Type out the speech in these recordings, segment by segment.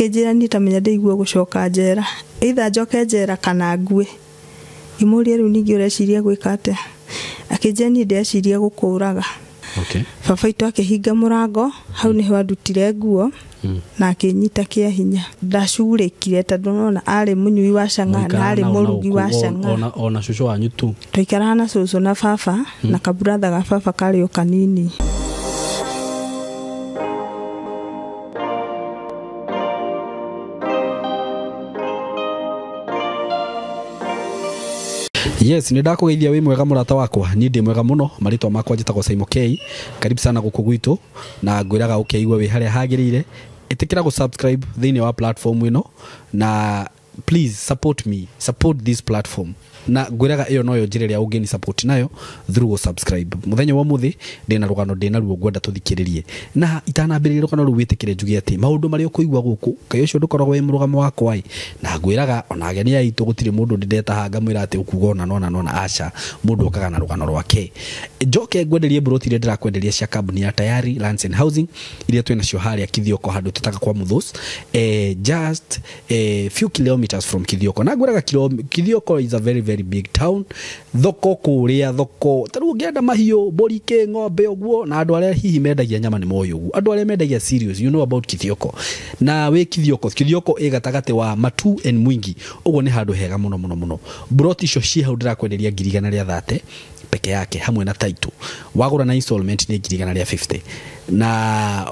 Akĩnjĩra niĩ tamenya ndĩigua gũcoka njera, either njoke njera kana ngue. Ngĩmũria rĩu ningĩ ũreciria gwĩka atĩa? Akĩnjĩra niĩ ndĩreciria gũkũraga. Okay. Baba witũ akĩhinga mũrango, hau nĩho andutire nguo na akĩnyita kĩa hinya. Ndacurĩkire tondũ nĩwona arĩ mũnyui wa chang'aa na arĩ mũrugi wa chang'aa. Ona cũcũ wanyu tu. Twaikaraga na cũcũ na baba na kaburatha ga baba karĩ o kanini. Yes, nĩ ndakũgeithia wĩ mwega mũrata wakwa. Niĩ ndĩ mwega mũno, marĩtwa makwa njĩtagwo Simon K. Karibu sana gũkũ gwitũ na ngwĩraga ũkĩigua wĩ harĩa hagĩrĩire. Ĩtĩkĩra gũ subscribe thĩinĩ wa platform ĩno na please support me, support this platform. Na ngwĩraga ĩyo noyo njĩra ĩrĩa ũngĩni support nayo through gũ subscribe. Mũthenya wa ũmũthĩ ndĩna rũgano ndĩna ruo ngwenda tũthikĩrĩrie. Na itanambĩrĩria rũgano rũu wĩtĩkĩre njuge atĩ maũndũ marĩa ũkũigua gũkũ kaĩ ũcio ndũkoragwo wĩ mũrũgamo wakwa ĩ. Na ngwĩraga ona ageni aitũ gũtirĩ mũndũ ndĩndetaha ngamwĩra atĩ ũkuga ona nona nona, aca, mũndũ okaga na rũgano rwake. Njoke ngwenderie mburoti iria ndĩrakwenderia cia kambuni ya Tayari Lands and Housing iria twĩ nacio harĩa Kithioko handũ tũtaga kwa Muthus, just few kilometers from Kithioko. Na ngwĩraga Kithioko is a very very big town. Thoko kũrĩa thoko ta rĩu ũngĩenda mahiũ mbũri kĩ ng'ombe ũguo, na andũ arĩa hihi mendagia nyama nĩ moĩ ũguo, andũ arĩa mendagia cereals, you know about Kithioko. Na wĩ Kithioko, Kithioko ĩ gatagatĩ wa Matu and Mwingi, ũguo nĩ handũ hega mũno mũno mũno. Mburoti icio ciĩ hau ndĩrakwenderia 130,000 peke yake hamwe na title. Wagũra na installment nĩ 150,000, na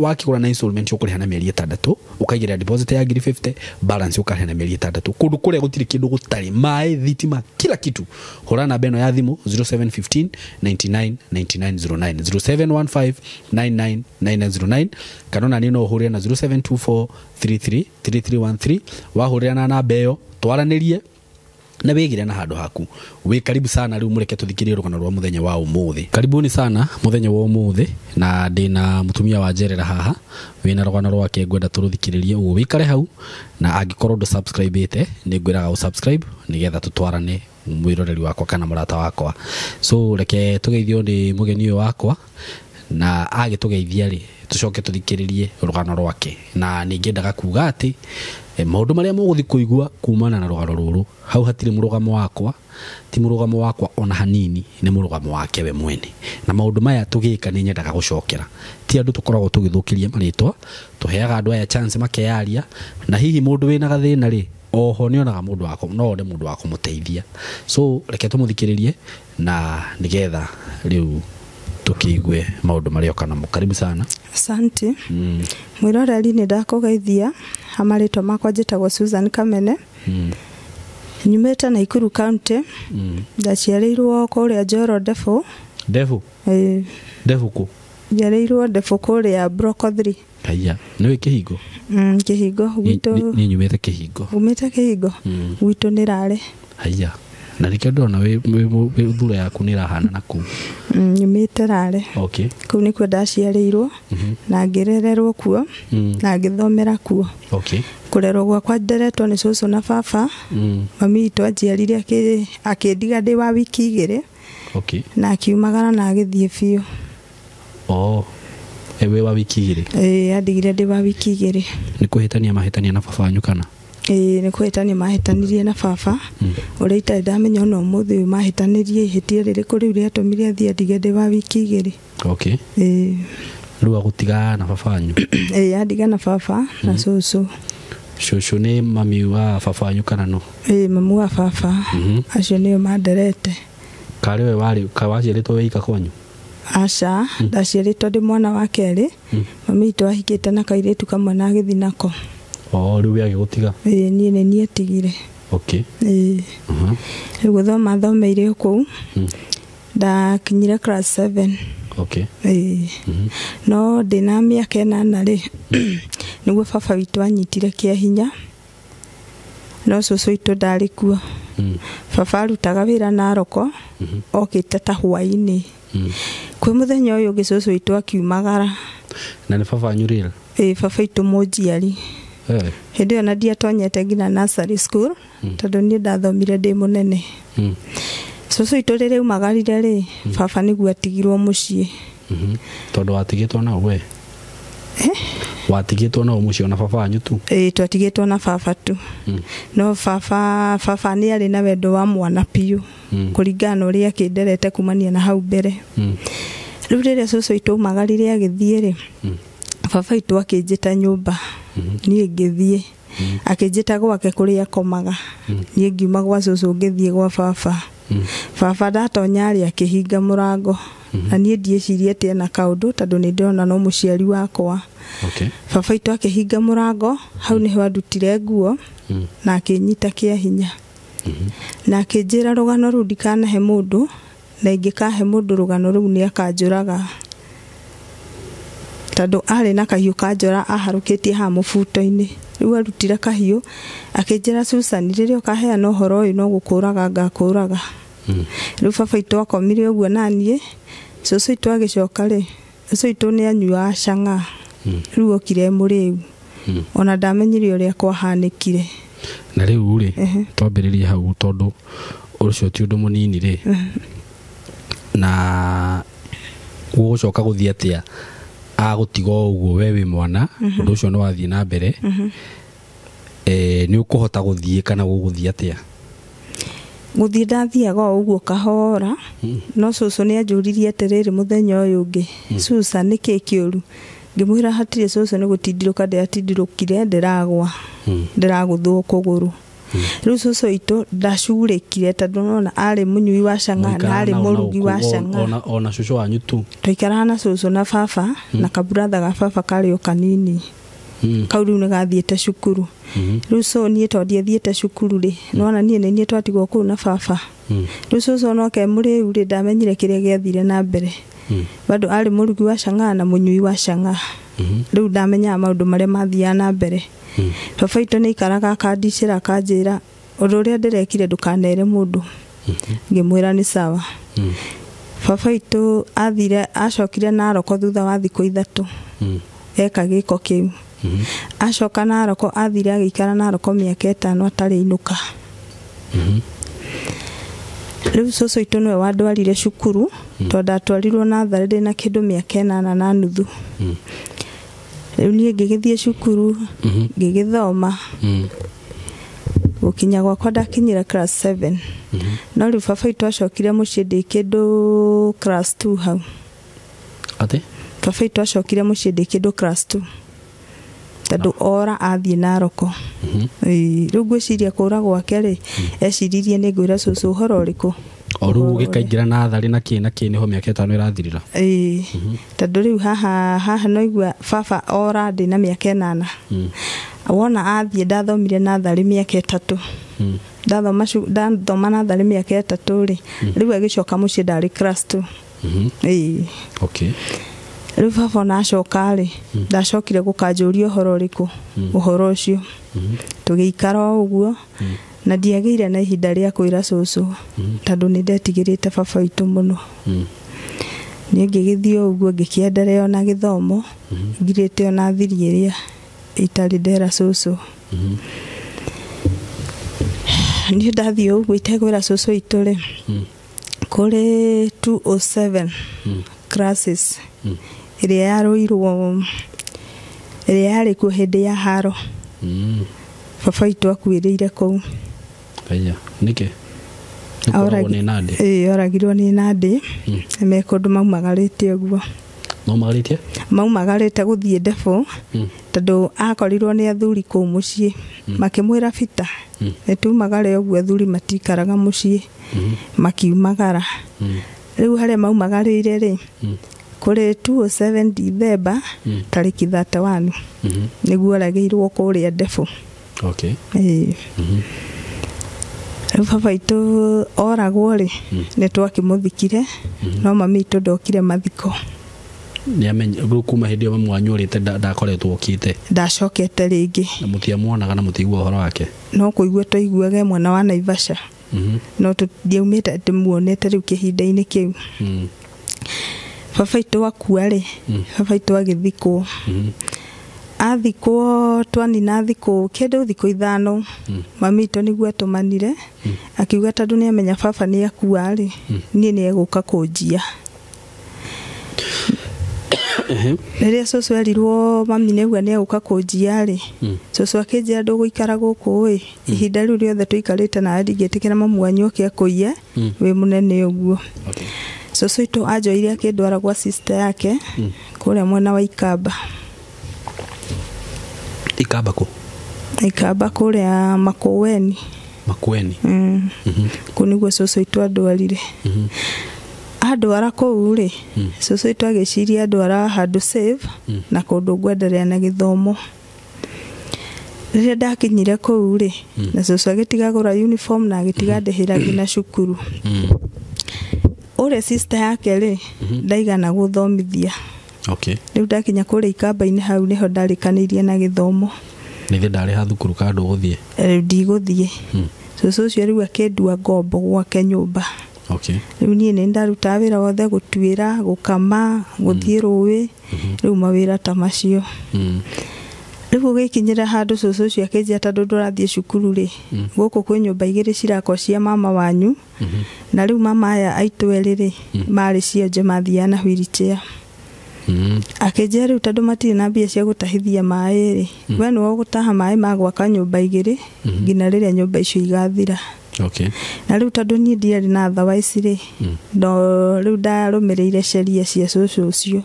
wakĩgũra na installment ũkũrĩha na mĩeri 6, ũkaigĩrĩra deposit ya 50,000, balance ũkarĩha na mĩeri 6. Kũndũ kũrĩa gũtirĩ kĩndũ gũtarĩ, maĩ, thitima, kila kitu. Hũra namba ĩno ya thimũ 0715 99 99 09, 0715 99 99 09, kana ona niĩ no ũhũrĩre na 0724 33 3313. Wahũrĩra na namba ĩyo twaranĩrie na wĩgĩre na handũ haku. Wĩ karibu sana. Rĩu mũreke tũthikĩrie rũgano rwa mũthenya wa ũmũthĩ. Karibuni sana mũthenya wa ũmũthĩ, na ndĩna mũtumia wa njerera haha wĩna rũgano rwake ngwenda tũrũthikĩrĩrie. Ũguo wĩikare hau, na angĩkorwo ndũ subscribe-ĩte nĩ ngwĩraga ũ subscribe nĩgetha tũtwarane mwĩroreri wakwa kana mũrata wakwa. So reke tũgeithio nĩ mũgeni ũyũ wakwa, na agĩtũgeithia rĩ tũcoke tũthikĩrĩrie rũgano rwake. Na ningĩendaga kuga atĩ maũndũ marĩa mũgũthiĩ kũigua kumana na rũgano rũrũ, hau hatirĩ mũrũgamo wakwa, ti mũrũgamo wakwa ona hanini, nĩ mũrũgamo wake we mwene. Na maũndũ maya tũgĩka nĩ nyendaga gũcokera, ti andũ tũkoragwo tũgĩthũkĩria marĩtwa, tũheaga andũ aya chance makeyaria, na hihi mũndũ wĩna gathĩna rĩ oho nĩonaga mũndũ wa no one mũndũ wa kũmũteithia. So reke tũmũthikĩrĩrie na nĩgetha rĩu tũkĩigue maũndũ marĩa oka namo. Karibu sana. Asante. Mwĩroreri nĩ ndakũgeithia, marĩtwa makwa njĩtagwo Susan Kamene. Nyumĩte Nakuru County. Ndaciarĩirwo kũrĩa Njoro Ndebu. Ndebu? Ndebu kũ? Njiarĩirwo Ndebu kũrĩa Block 3. Haiya, nĩ wĩ Kĩhingo? Kĩhingo gwitũ. Niĩ nyumĩte Kĩhingo. Umĩte Kĩhingo? Gwitũ nĩ Rare. Haiya, na nĩkĩo ndĩrona wĩ thura yaku nĩ ĩrahana na kũu. Nyumĩte Rare. Okay. Kũu nĩkuo ndaciarĩirwo na ngĩrererwo kuo na ngĩthomera kuo. Okay. Kũrerwo gwakwa nderetwo nĩ cũcũ na baba. Mami witũ anjiarire akĩndiga ndĩ wa wiki 2. Okay. Na akiumagara na agĩthiĩ biũ. Oh. Ewe wa wiki 2? Ĩĩ, andigire ndĩ wa wiki 2. Nĩ kũhĩtania mahĩtania na baba wanyu kana? Ĩĩ, nĩ kũhĩtania mahĩtanirie na baba. Ũrĩa itarĩ ndamenya ona ũmũthĩ ũyũ mahĩtanirie ihĩtia rĩrĩkũ rĩu rĩatũmire athiĩ andige ndĩ wa wiki 2. Okay. Ĩĩ. Rĩu agũtiga na baba wanyu? Ĩĩ, andiga na baba na cũcũ. Cũcũ nĩ mami wa baba wanyu kana no? Ĩĩ, mamu wa baba. Acio nĩo manderete. Karĩ we warĩ, ka waciarĩtwo wĩ ika kwanyu? Aca, ndaciarĩtwo ndĩ mwana wa kerĩ. Mami witũ ahikĩte na kairĩtu kamwe na agĩthiĩ nako. Oh, rĩu we agĩgũtiga? Ĩĩ, niĩ nĩ niĩ atigire. Okay. Ĩĩ. Rĩu gũthoma thomeire o kũu. Ndakinyire class 7. Okay. Ĩĩ. No ndĩna mĩaka 8 rĩ, nĩguo baba witũ anyitire kĩa hinya. No cũcũ witũ ndarĩ kuo. Baba arutaga wĩra Naroko, okĩte ta hwaĩ-inĩ. Kwĩ mũthenya ũyũ ũngĩ cũcũ witũ akiumagara. Na nĩ baba wanyu rĩra? Ĩĩ, baba witũ mũnjiari. Hĩndĩ ĩyo na ndiatonyete nginya nursery school, tondũ niĩ ndathomire ndĩ mũnene. Cũcũ witũ rĩrĩa aumagarire rĩ, baba nĩguo atigirwo mũciĩ. Tondũ watigĩtwo na we? Watigĩtwo nao mũciĩ ona baba wanyu tu? Ĩĩ, twatigĩtwo na baba tu. No baba nĩ arĩ na wendo wa mwana biũ, kũringana na ũrĩa akĩnderete kumania na hau mbere. Rĩu rĩrĩa cũcũ witũ aumagarire agĩthiĩ rĩ, baba witũ akĩnjĩta nyũmba, niĩ ngĩthiĩ. Akĩnjĩta gwake kũrĩa akomaga, niĩ ngiuma gwa cũcũ ngĩthiĩ gwa baba. Baba ndatonya rĩ, akĩhinga mũrango, na niĩ ndiĩcirie atĩ ena kaũndũ, tondũ nĩ ndĩrona no mũciari wakwa. Baba witũ akĩhinga mũrango, hau nĩho andutire nguo na akĩnyita kĩa hinya na akĩnjĩra rũgano rũu ndikanahe mũndũ, na ingĩkahe mũndũ rũgano rũu nĩ akanjũraga, tondũ arĩ na kahiũ ka njora aharũkĩtie haha mũbuto-inĩ. Rĩu arutire kahiũ akĩnjĩra, Susan, rĩrĩa ũkaheana ũhoro ũyũ no gũkũraga ngakũraga. Rĩu baba witũ akomire ũguo naniĩ. Cũcũ witũ agĩcoka rĩ, cũcũ witũ nĩ anyuaga cang'aa, rĩu okire mũrĩu, ona ndamenyire ũrĩa kwahanĩkire. Na rĩu rĩ, twambĩrĩrie hau, tondũ ũcio ti ũndũ mũnini rĩ, na gũgũcoka gũthiĩ atĩa agũtiga o ũguo we wĩ mwana? Ũndũ ũcio nĩ wathiĩ na mbere, nĩ ũkũhota gũthiĩ kana gũgũthiĩ atĩa? Gũthiĩ ndathiaga o ũguo kahora, no cũcũ nĩ anjũririe atĩrĩrĩ mũthenya ũyũ ũngĩ, Susan, nĩ kĩĩ kĩũru? Ngĩmwĩra hatirĩ cũcũ, nĩ gũtindirũka ndĩratindirũkire, ndĩragwa, ndĩragũthwo kũgũrũ. Rĩu cũcũ witũ ndacurĩkire, tondũ nona arĩ mũnyui wa cang'aa na arĩ mũrugi wa cang'aa. Ona cũcũ wanyu tu? Twaikaraga na cũcũ na baba na kaburatha ga baba karĩ o kanini, kau rĩu nĩ gathiĩte cukuru. Rĩu so niĩ tondũ ndiathiĩte cukuru rĩ, nona niĩ nĩ niĩ twatigwo kũu na baba. Rĩu cũcũ onoke mũrĩu rĩ, ndamenyire kĩrĩa gĩathire na mbere. Bado arĩ mũrugi wa cang'aa na mũnyui wa cang'aa. Rĩu ndamenyaga maũndũ marĩa mathiaga na mbere. Baba witũ nĩ aikaraga akandicĩra, akanjĩra ũndũ ũrĩa ndĩrekire ndũkanere mũndũ. Ngĩmwĩra nĩ sawa. Baba witũ athire, acokire Naroko thutha wa thikũ 3 eka gĩko kĩu. Acoka Naroko, athire agĩikara Naroko mĩaka 5 atarĩ inũka. Rĩu cũcũ witũ nĩwe wandwarire cukuru, tondũ ndatwarirwo natharĩ ndĩna kĩndũ mĩaka 8.5. Rĩu niĩ ngĩgĩthiĩ cukuru, ngĩgĩthoma, gũkinya gwakwa ndakinyire class 7. No rĩu baba witũ acokire mũciĩ ndĩ kĩndũ class 2 hau. Atĩ? Baba witũ acokire mũciĩ ndĩ kĩndũ class 2, tondũ ora athiĩ Naroko. Rĩu ngwĩciria kũra gwake rĩ, eciririe nĩ ngwĩra cũcũ ũhoro ũrĩkũ. O rĩu ũgĩkaingĩra natharĩ na kĩ na kĩ, nĩho mĩaka 5 ĩrathirĩra. Ĩĩ, tondũ rĩu haha no igua baba ora ndĩ na mĩaka 8. Wona athiĩ, ndathomire natharĩ mĩaka 3. Ndathoma natharĩ mĩaka 3 rĩ, rĩu agĩcoka mũciĩ ndarĩ class 2. Ĩĩ. Rĩu baba ona acoka rĩ, ndacokire gũkanjũria ũhoro ũrĩkũ, ũhoro ũcio. Tũgĩikara o ũguo, na ndiagĩire na ihinda rĩa kwĩra cũcũ, tondũ nĩ ndetigĩrĩte baba witũ mũno. Niĩ ngĩgĩthiĩ o ũguo, ngĩkĩenderea ona gĩthomo, ngirĩte ona thiri ĩrĩa itarĩ ndera cũcũ. Niĩ ndathiĩ ũguo itekwĩra cũcũ witũ rĩ, kũrĩ 207 classes ĩrĩa yarũirwo, ĩrĩa yarĩ kuo hĩndĩ ya haro. Baba witũ akuĩrĩire kũu. Aya, nĩkĩ? Nĩ kũragwo nĩ Nandĩ? Ĩĩ, oragirwo nĩ Nandĩ. Me kũndũ maumagarĩte ũguo. Maumagarĩte? Maumagarĩte gũthiĩ ndebũ, tondũ akorirwo nĩ athuri kũu mũciĩ. Makĩmwĩra bita, nĩ tumagare ũguo, athuri matikaraga mũciĩ. Makiumagara. Rĩu harĩa maumagarĩire rĩ, kũrĩ 207 December tarĩki 31, nĩguo oragĩirwo kũrĩa ndebũ. Ĩĩ. Rĩu baba witũ oragwo rĩ, nĩ twakĩmũthikire, no mami witũ ndokire mathiko. Nĩ rĩu kuma hĩndĩ ĩyo mamu wanyu orĩte ndakoretwo okĩte? Ndacokete rĩngĩ. Na mũtiamuonaga na mũtiaigua ũhoro wake? No kũigua twaiguage mwena wa Naivasha. No ndiaumĩte ndĩmuonete rĩu kĩhinda-inĩ kĩu. Baba witũ akua rĩ, baba witũ agĩthikwo. Athikwo, twanina thikũ kĩndũ thikũ 5, mami witũ nĩguo atũmanire, akiuga tondũ nĩ amenya baba nĩ akua rĩ, niĩ nĩ egũka kũnjia. Rĩrĩa cũcũ erirwo mami nĩguo nĩegũka kũnjia rĩ, cũcũ akĩnjĩra ndũgũikara gũkũ ĩ, ihinda rĩu rĩothe tũikarĩte nawe ndingĩtĩkĩra mamu wanyu oke akũiye wĩ mũnene ũguo. Cũcũ witũ anjoire akĩndwara gwa sister yake kũrĩa mwena wa Ikamba. Ikamba kũ? Ikamba kũrĩa Makũeni. Makueni. Kũu nĩguo cũcũ witũ andwarire. Andwara kũu rĩ, cũcũ witũ agĩciria andwara handũ safe na kũndũ ngwenderea na gĩthomo. Rĩrĩa ndakinyire kũu rĩ, na cũcũ agĩtiga gũra uniform na agĩtiga ndĩhĩra nginya cukuru. Ũrĩa sister yake rĩ, ndaigana gũthomithia. Rĩu ndakinya kũrĩa Ikamba-inĩ hau nĩho ndarĩkanĩirie na gĩthomo. Nĩthĩ ndarĩha thukuru ka ndũgũthiĩ? Rĩu ndigũthiĩ. Cũcũ ũcio rĩu akĩndua ngombo gwake nyũmba. Rĩu niĩ nĩ ndarutaga wĩra wothe, gũtuĩra, gũkama, gũthiĩ rũĩ, rĩu mawĩra ta macio. Rĩu gũgĩkinyĩra handũ cũcũ ũcio akĩnjĩra tondũ ndũrathiĩ cukuru rĩ, gũkũ kwĩ nyũmba igĩrĩ cirakwo cia mama wanyu, na rĩu mama aya aitũ erĩ rĩ, marĩ cionje mathiaga na wheelchair. Akĩnjĩra rĩu tondũ matirĩ na mbia cia gũtahithia maĩ rĩ, we nĩwe ũgũtaha maĩ ma gwaka nyũmba igĩrĩ nginya rĩrĩa nyũmba icio igathira. Na rĩu tondũ niĩ ndiarĩ na otherwise rĩ, no rĩu ndarũmĩrĩire sheria cia cũcũ ũcio.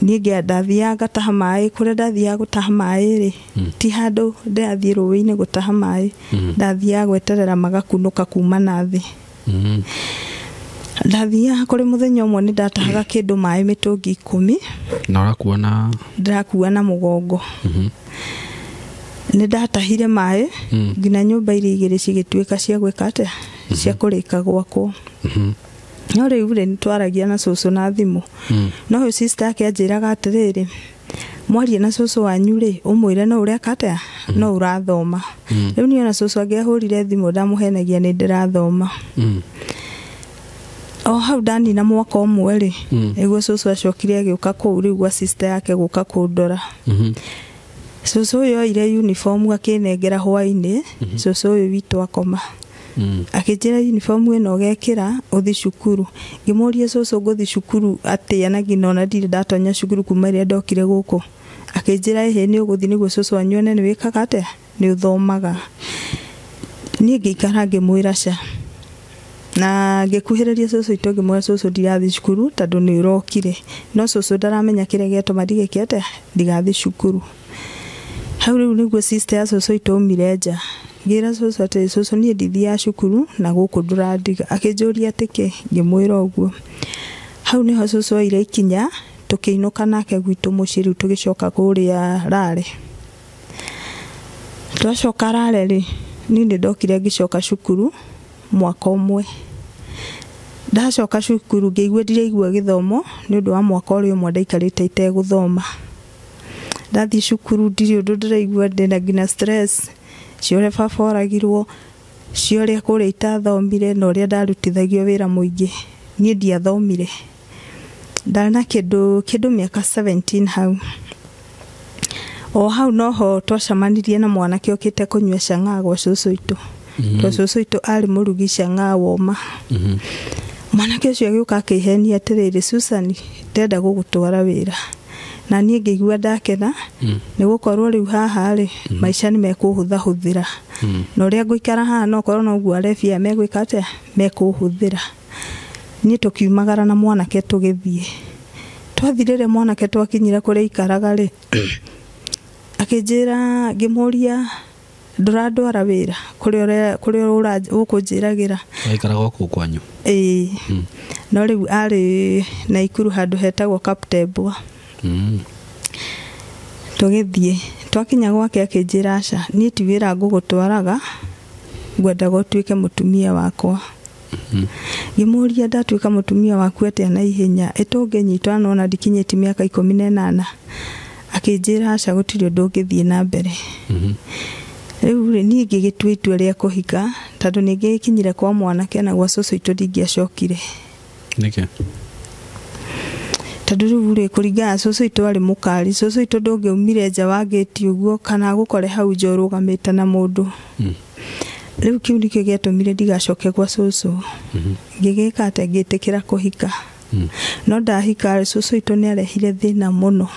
Niĩ ndathiaga ngataha maĩ, kũrĩa ndathiaga gũtaha maĩ rĩ, ti handũ ndĩrathiĩ rũĩ-inĩ gũtaha maĩ, ndathiaga gweterera magakunũka kuma na thĩ. Ndathiaga kũrĩ mũthenya ũmwe nĩ ndatahaga kĩndũ maĩ mĩtũngi 10. Na ũrakua na? Ndĩrakua na mũgongo. Nĩ ndatahire maĩ nginya nyũmba iria igĩrĩ cigĩtuĩka cia gwĩka atĩa, cia kũrĩka gwakwo. No rĩu rĩ, nĩ twaragia na cũcũ na thimũ. No ũyũ sister yake anjĩraga atĩrĩrĩ, mwarie na cũcũ wanyu rĩ, ũmwĩre no ũreka atĩa, no ũrathoma. Rĩu niĩ ona cũcũ angĩahũrire thimũ ndamũhenagia nĩ ndĩrathoma. O hau ndanina mwaka ũmwe rĩ, nĩguo cũcũ acokire agĩũka kũu rĩu gwa sister yake gũka kũndora. Cũcũ ũyũ oire uniform akĩnengera hwaĩ-inĩ, cũcũ ũyũ witũ akoma. Akĩnjĩra uniform ĩno ũgekĩra ũthiĩ cukuru. Ngĩmũria cũcũ ngũthiĩ cukuru atĩa na nginya ona ndirĩ ndatonya cukuru kuma rĩrĩa ndokire gũkũ. Akĩnjĩra ĩhĩ nĩ ũgũthiĩ nĩguo cũcũ wanyu one nĩ wĩkaga atĩa, nĩ ũthomaga. Niĩ ngĩikara ngĩmwĩra ca. Na ngĩkuhĩrĩria cũcũ witũ ngĩmwĩra cũcũ ndirathiĩ cukuru tondũ nĩ ũrokire. No cũcũ ndaramenya kĩrĩa gĩatũma ndigĩke atĩa, ndigathiĩ cukuru. Hau rĩu nĩguo sister ya cũcũ witũ aumire nja. Ngĩra cũcũ atĩ cũcũ niĩ ndithiaga cukuru na gũkũ ndũrandiga. Akĩnjũria atĩ kĩ, ngĩmwĩra ũguo. Hau nĩho cũcũ oire ikinya tũkĩinũka nake gwitũ mũciĩ rĩu tũgĩcoka kũrĩa Rare. Twacoka Rare rĩ, niĩ nĩ ndokire ngĩcoka cukuru mwaka ũmwe. Ndacoka cukuru ngĩigua ndiraigua gĩthomo nĩ ũndũ wa mwaka ũrĩa ũmwe ndaikarĩte itegũthoma. Ndathiĩ cukuru ndirĩ ũndũ ndĩraigua, ndĩna nginya stress cia ũrĩa baba oragirwo, cia ũrĩa kũrĩa itathomire na ũrĩa ndarutithagio wĩra mũingĩ. Niĩ ndiathomire. Ndarĩ na kĩndũ mĩaka 17 hau. O hau noho twacemanirie na mwanake ũkĩte kũnyua chang'aa gwa cũcũ witũ. Tondũ cũcũ witũ arĩ mũrugi chang'aa woma. Mwanake ũcio agĩũka akĩhenia atĩrĩrĩ, Susan, ndĩrenda gũgũtwara wĩra. Na niĩ ngĩigua ndakena, nĩ gũkorwo rĩu haha rĩ, maica nĩ mekũhũthahũthĩra. Na ũrĩa ngũikara haha no korwo noguo arebi aya megwĩka atĩa, mekũhũthĩra. Niĩ tũkiumagara na mwanake tũgĩthiĩ. Twathiĩ rĩrĩa mwanake twakinyire kũrĩa aikaraga rĩ, akĩnjĩra, ngĩmũria ndũrandwara wĩra kũrĩa ũkũnjĩragĩra. Aikaraga o kũu kwanyu? Ĩĩ. No rĩu arĩ Naikuru handũ hetagwo Kaptembwa. Tũgĩthiĩ twakinya gwake akĩnjĩra aca, niĩ ti wĩra ngũgũtwaraga, ngwendaga ũtuĩke mũtumia wakwa. Ngĩmũria ndatuĩka mũtumia waku atĩa na ihenya, ĩtũngĩnyitwo na ona ndikinyĩtie mĩaka 18. Akĩnjĩra aca, gũtirĩ ũndũ ũngĩthiĩ na mbere. Rĩu rĩ, niĩ ngĩgĩtua itua rĩa kũhika tondũ nĩ ngĩkinyire kwa mwanake na gwa cũcũ witũ ndingĩacokire. Nĩkĩ? Tondũ rĩu rĩ, kũringana na cũcũ witũ arĩ mũkari, cũcũ witũ ndũngĩaumire nja wa ngĩti ũguo kana agũkore hau nja ũrũgamĩte na mũndũ. Rĩu kĩu nĩkĩo gĩatũmire ndigacoke gwa cũcũ. Ngĩgĩka atĩa, ngĩtĩkĩra kũhika. No ndahika cũcũ witũ nĩ arehire thĩna mũno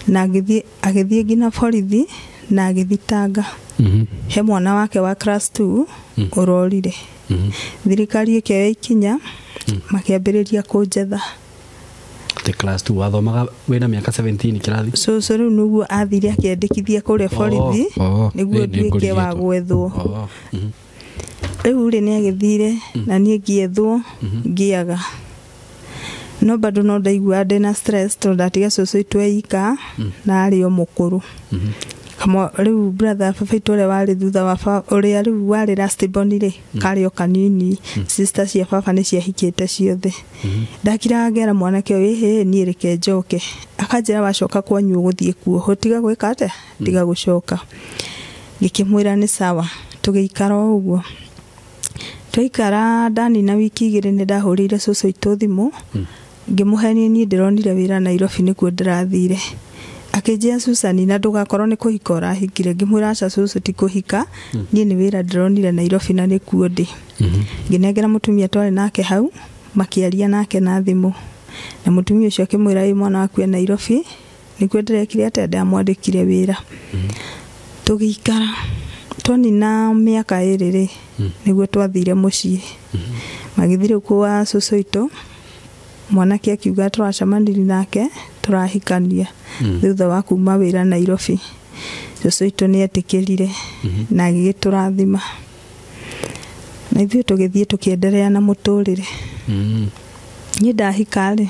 na agĩthiĩ nginya borithi na agĩthitanga. He mwana wake wa class 2 ũrorire. Thirikari ĩkĩoya ikinya makĩambĩrĩria kũnjetha. Te class 2 wathomaga wĩna mĩaka 17 kĩrathi? Cũcũ rĩu nĩguo athire akĩandĩkithia kũrĩa borithi nĩguo nduĩke wa gwethwo. Rĩu rĩ nĩ agĩthire na niĩ ngĩethwo ngĩaga. No bado no ndaigua ndĩna stress tondũ ndatiga cũcũ witũ eika na arĩ o mũkũrũ. Kama rĩu brother baba witũ ũrĩa warĩ thutha wa ũrĩa rĩu warĩ last born rĩ karĩ o kanini. Sister cia baba nĩ ciahikĩte ciothe. Ndakiraga ngera mwanake ũyũ ĩhĩ niĩ reke njoke. Akanjĩra wacoka kwanyu ũgũthiĩ kuohwo tiga gwĩka atĩa tiga gũcoka. Ngĩkĩmwĩra nĩ sawa tũgĩikara o ũguo. Twaikara ndanina wiki igĩrĩ nĩ ndahũrĩire cũcũ witũ thimũ ngĩmũhenia niĩ ndĩronire wĩra Nairobi nĩkuo ndĩrathire. Akĩnjĩra Susan na ndũgakorwo nĩ kũhika ũrahikire. Ngĩmwĩra aca cũcũ ti kũhika niĩ nĩ wĩra ndĩronire Nairobi na nĩkuo ndĩ. Ngĩnengera mũtumia twarĩ nake hau makĩaria nake na thimũ na mũtumia ũcio akĩmwĩra ĩ mwana waku e Nairobi nĩkuo ndĩrekire atĩa ndamwandĩkire wĩra. Tũgĩikara twanina mĩaka ĩrĩ rĩ nĩguo twathire mũciĩ. Magĩthiĩ rĩu kwa cũcũ witũ mwanake akiuga tũracemanirie nake tũrahikania thutha wa kuma wĩra Nairobi. Cũcũ witũ nĩ etĩkĩrire na agĩgĩtũrathima na ithuĩ tũgĩthiĩ tũkĩenderea na mũtũrĩre. Niĩ ndahika rĩ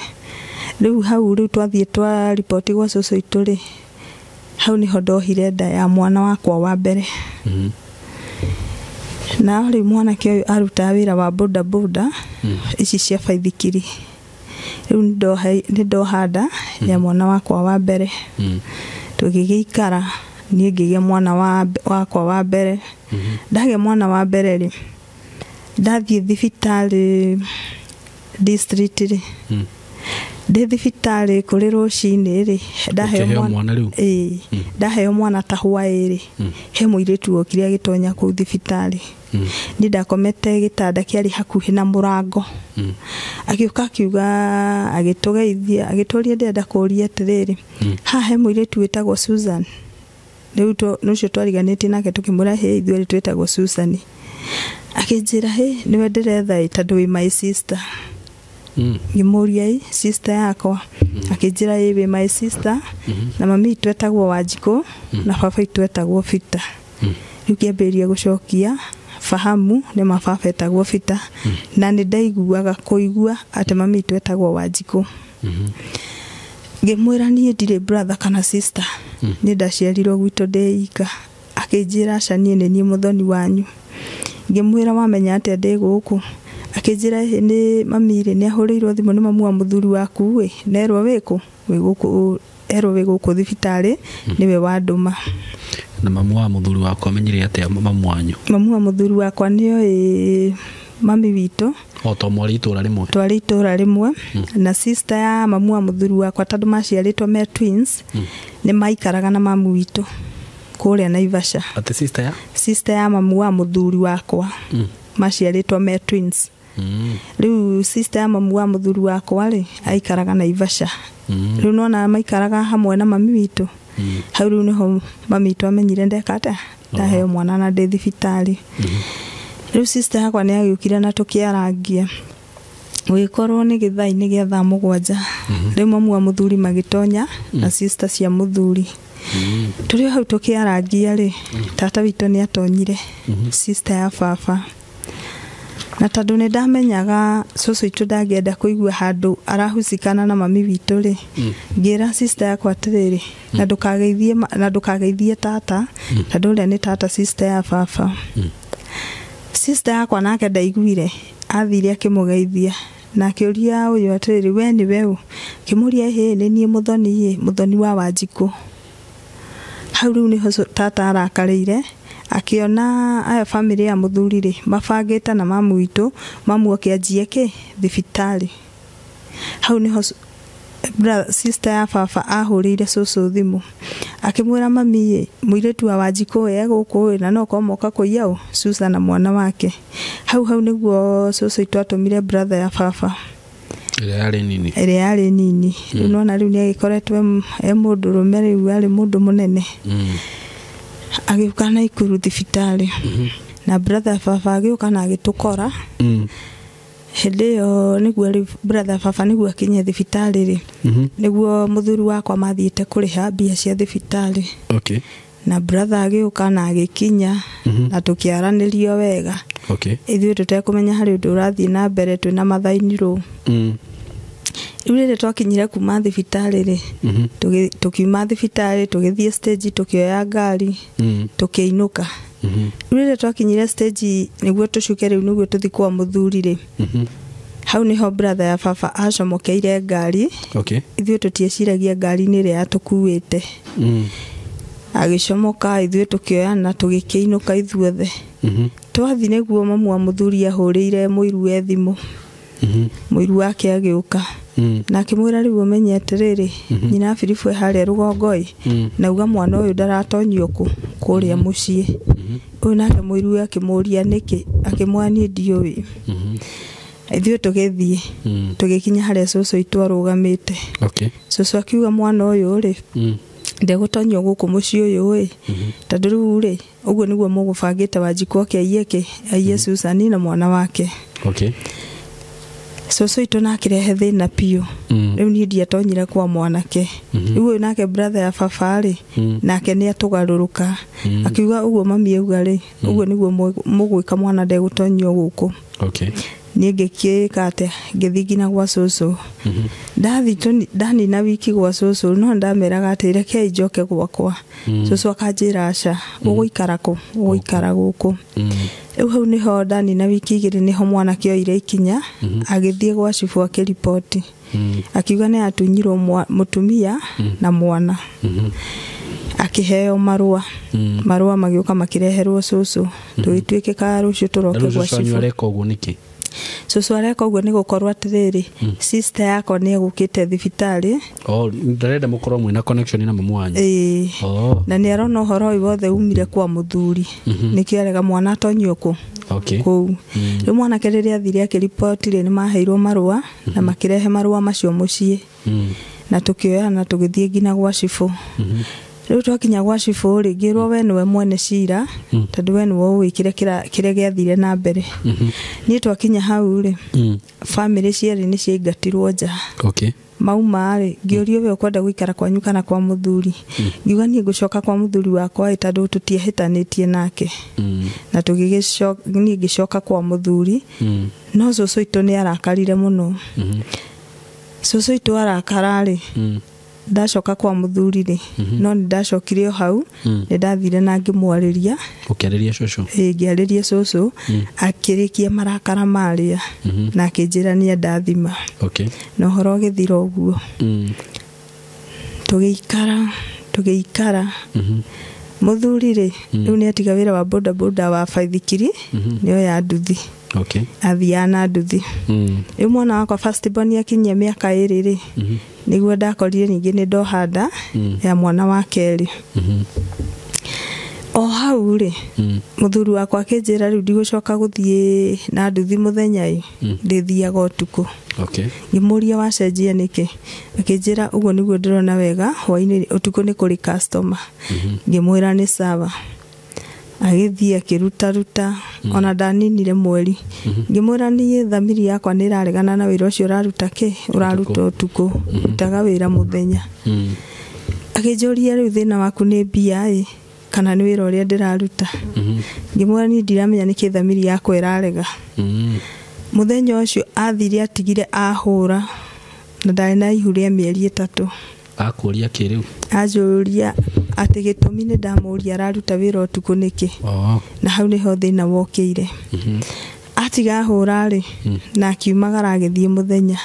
rĩu hau rĩu twathiĩ twa riboti gwa cũcũ witũ rĩ hau nĩho ndohire nda ya mwana wakwa wa mbere. Na rĩu mwanake ũyũ arutaga wĩra wa boda boda ici cia baithikiri. Rĩu nĩ ndoha nda ya mwana wakwa wa mbere. Tũgĩgĩikara niĩ ngĩgĩa mwana wakwa wa mbere. Ndagĩa mwana wa mbere rĩ ndathiĩ thibitarĩ district rĩ ndĩ thibitarĩ kũrĩ rũcinĩ rĩ ndaheo mwana rĩu. Ndaheo mwana ta hwaĩ rĩ he mũirĩtu wokire agĩtonya kũu thibitarĩ. Niĩ ndakomete gĩtanda kĩarĩ hakuhĩ na mũrango. Agĩũka akiuga agĩtũgeithia agĩtũria ndĩrenda kũũria atĩrĩrĩ haha he mũirĩtu wĩtagwo Susan. Rĩu ũcio twariganĩtie nake tũkĩmwĩra hĩ ithuĩ twĩtagwo Susan. Akĩnjĩra hĩ nĩwe ndĩretha ĩ tondũ wĩ my sister. Ngĩmũria ĩ sister yakwa. Akĩnjĩra ĩ wĩ my sister na mami witũ etagwo Wanjikũ na baba witũ etagwo Peter. Rĩu ngĩambĩrĩria gũcokia fahamu nĩ ma baba etagwo Peter na nĩ ndaiguaga kũigua atĩ mami witũ etagwo Wanjikũ. Ngĩmwĩra niĩ ndirĩ brother kana sister niĩ ndaciarirwo gwitũ ndĩ ika. Akĩnjĩra aca niĩ nĩ niĩ mũthoni wanyu. Ngĩmwĩra wamenya atĩa ndĩ gũkũ. Akĩnjĩra nĩ mami rĩ nĩ ahũrĩirwo thimũ nĩ mamu wa mũthuri waku ĩ nerwo wĩkũ wĩ gũkũ erwo wĩ gũkũ thibitarĩ nĩwe wandũma. Na mamu wa mũthuri waku amenyire atĩa mamu wanyu? Mamu wa mũthuri wakwa nĩoĩ mami witũ. O to mwarĩ itũra rĩmwe? Twarĩ itũra rĩmwe na sister ya mamu wa mũthuri wakwa tondũ maciarĩtwo me twins nĩ maikaraga na mamu witũ kũrĩa Naivasha. Atĩ sister ya? Sister ya mamu wa mũthuri wakwa maciarĩtwo me twins. Rĩu sister ya mamu wa mũthuri wakwa rĩ aikaraga Naivasha. Rĩu nona maikaraga hamwe na mami witũ. Hau rĩu nĩho mami witũ amenyire ndeka atĩa ndaheo mwana na ndĩ thibitarĩ. Rĩu sister yakwa nĩ agĩũkire na tũkĩarangia. Gũgĩkorwo nĩ gĩthaa-inĩ gĩa thaa 7. Rĩu mamu wa mũthuri magĩtonya na sister cia mũthuri. Tũrĩ hau tũkĩarangia rĩ tata witũ nĩ atonyire sister ya baba. Na tondũ nĩ ndamenyaga cũcũ witũ ndangĩenda kũigua handũ arahucikana na mami witũ rĩ ngĩra sister yakwa atĩrĩrĩ na ndũkageithie tata tondũ ũrĩa nĩ tata sister ya baba. Sister yakwa nake ndaiguire athire akĩmũgeithia na akĩũria ũyũ atĩrĩrĩ we nĩwe ũ? Akĩmũria ĩhĩ nĩ niĩ mũthoni ĩ mũthoni wa Wanjikũ. Hau rĩu nĩho tata arakarĩire akiona aya family ya mũthuri rĩ mabangĩte na mamu witũ mamu oke anjie kĩ thibitarĩ. Hau nĩho sister ya baba ahũrĩire cũcũ thimũ akĩmwĩra mami mũirĩtu wa Wanjikũ e gũkũ na no korwo moka kũiya ũ Susan na mwana wake. Hau hau nĩguo cũcũ witũ atũmire brother ya baba Ĩrĩa yarĩ nini. Ĩrĩa yarĩ nini. Rĩu nona rĩu nĩ agĩkoretwo e mũndũrũme, rĩu arĩ mũndũ mũnene. Agĩũka Naikuru thibitarĩ. Na brother baba agĩũka na agĩtũkora. Hĩndĩ ĩyo nĩguo rĩu brother baba nĩguo akinye thibitarĩ rĩ, nĩguo mũthuri wakwa mathiĩte kũrĩha mbia cia thibitarĩ. Okay. Na brother agĩũka na agĩkinya na tũkĩaranĩrio wega. Okay. Ithuĩ tũtekũmenya harĩ ũndũ ũrathiĩ na mbere twĩna mathainirũ. Rĩu rĩrĩa twakinyire kuma thibitarĩ rĩ, tũkiuma thibitarĩ tũgĩthiĩ stage, tũkĩoya ngari, tũkĩinũka. Rĩu rĩrĩa twakinyire stage nĩguo tũcuke rĩu nĩguo tũthiĩ kwa mũthuri rĩ, hau nĩho brother ya baba acomokeire ngari. Okay. Ithuĩ tũtieciragia ngari-inĩ ĩrĩa yatũkuĩte. Agĩcomoka, ithuĩ tũkĩoyana tũgĩkĩinũka ithuothe. Twathiĩ nĩguo mamu wa mũthuri ahũrĩire mũiru thimũ. Mũiru wake agĩũka. Na akĩmwĩra rĩu ũmenye atĩrĩrĩ, nyina Biribu e harĩa rũgongo ĩ, na uga mwana ũyũ ndaratonyio kũ kũrĩa mũciĩ. Ũyũ nake mũiru akĩmũria nĩkĩ, akĩmwĩra niĩ ndiũĩ. Ithuĩ tũgĩthiĩ, tũgĩkinya harĩa cũcũ witũ arũgamĩte. Okay. Cũcũ akiuga mwana ũyũ rĩ, ndegũtonyio gũkũ mũciĩ ũyũ ĩ, tondũ rĩu rĩ, ũguo nĩguo mũgũbangĩte Wanjikũ oke aiye kĩ, aiye Susan na mwana wake. Okay. Cũcũ witũ na akĩrehe thĩna biũ. Rĩu niĩ ndiatonyire kwa mwanake. Rĩu ũyũ nake brother ya baba rĩ, nake nĩ atũgarũrũka. Akiuga ũguo mami auga rĩ, ũguo nĩguo mũgwĩka mwana ndegũtonyio gũkũ. Okay. Niĩ ngĩkĩka atĩa, ngĩthiĩ nginya gwa cũcũ. Ndathiĩ ndanina wiki gwa cũcũ, no ndameraga atĩ rekei njoke gwakwa. Cũcũ akanjĩra aca, ũgũikara kũ? Ũgũikara gũkũ. Rĩu hau nĩho ndanina wiki igĩrĩ nĩho mwanake oire ikinya, agĩthiĩ gwa cibũ akĩriboti. Akiuga nĩ atunyirwo mũtumia na mwana. Akĩheo marũa. Marũa magĩũka makĩreherwo cũcũ. Tũgĩtuĩkĩka rũciũ tũroke gwa cibũ. Areka ũguo nĩkĩ? Cũcũ areka ũguo nĩ gũkorwo atĩrĩrĩ, sister yakwa nĩ egũkĩte thibitarĩ. Oh, ndarenda mũkorwo mwĩna connection na mamu wanyu. Ĩĩ. Oh. Na nĩ arona ũhoro ũyũ wothe umire kwa mũthuri. Nĩkĩo arega mwana atonyio kũ? Okay. Kũu. Rĩu mwanake rĩrĩa athire akĩriboti rĩ, nĩ maheirwo marũa na makĩrehe marũa macio mũciĩ. Na tũkĩoyana na tũgĩthiĩ nginya gwa cibũ. Rĩu twakinya gwa cibũ rĩ, ngĩrwo we nĩwe mwene cira, tondũ we nĩwe ũwĩkire kĩrĩa gĩathire na mbere. Niĩ twakinya hau rĩ, bamĩrĩ cierĩ nĩ ciaingatirwo nja. Okay. Mauma rĩ, ngĩũrio we ũkwenda gũikara kwanyu kana kwa mũthuri. Ngiuga niĩ ngũcoka kwa mũthuri wakwa ĩ, tondũ tũtiehĩtanĩtie nake. Na niĩ ngĩcoka kwa mũthuri. No cũcũ witũ nĩ arakarire mũno. Cũcũ witũ arakara rĩ, ndacoka kwa mũthuri rĩ, no nĩ ndacokire o hau, nĩ ndathire na ngĩmwarĩria. Ũkĩarĩria cũcũ? Ĩĩ, ngĩarĩria cũcũ, akĩrĩkia marakara marĩa, na akĩnjĩra nĩ andathima. Okay. Na ũhoro ũgĩthira ũguo. Tũgĩikara. Mũthuri rĩ, rĩu nĩ atiga wĩra wa boda boda wa baithikiri, nĩ oya nduthi. Okay. Athiaga na nduthi. Rĩu mwana wakwa first born akinyia mĩaka ĩrĩ rĩ, nĩguo ndakorire ningĩ nĩ ndoha nda ya mwana wa kerĩ. O hau rĩ, mũthuri wakwa akĩnjĩra rĩu ndigũcoka gũthiĩ na nduthi mũthenya ĩ, ndĩthiaga ũtukũ. Okay. Ngĩmũria wacenjia nĩkĩ? Akĩnjĩra ũguo nĩguo ndĩrona wega, hwainĩ ũtukũ nĩ kũrĩ customer. Ngĩmwĩra nĩ sawa. Agĩthiĩ akĩrutaruta, ona ndaninire mweri. Ngĩmwĩra niĩ thamiri yakwa nĩ ĩraregana na wĩra ũcio ũraruta kĩ? Ũraruta ũtukũ, rutaga wĩra mũthenya. Akĩnjũria rĩu thĩna waku nĩ mbia ĩ, kana nĩ wĩra ũrĩa ndĩraruta. Ngĩmwĩra niĩ ndiramenya nĩkĩ thamiri yakwa ĩrarega. Mũthenya ũcio athire atigire ahũra, na ndarĩ na ihu rĩa mĩeri 3. Akũria kĩ rĩu? Anjũria atĩ gĩtũmi nĩ ndamũria araruta wĩra ũtukũ nĩkĩ. Na hau nĩho thĩna wokĩire. Atiga ahũra rĩ, na akiumagara agĩthiĩ mũthenya.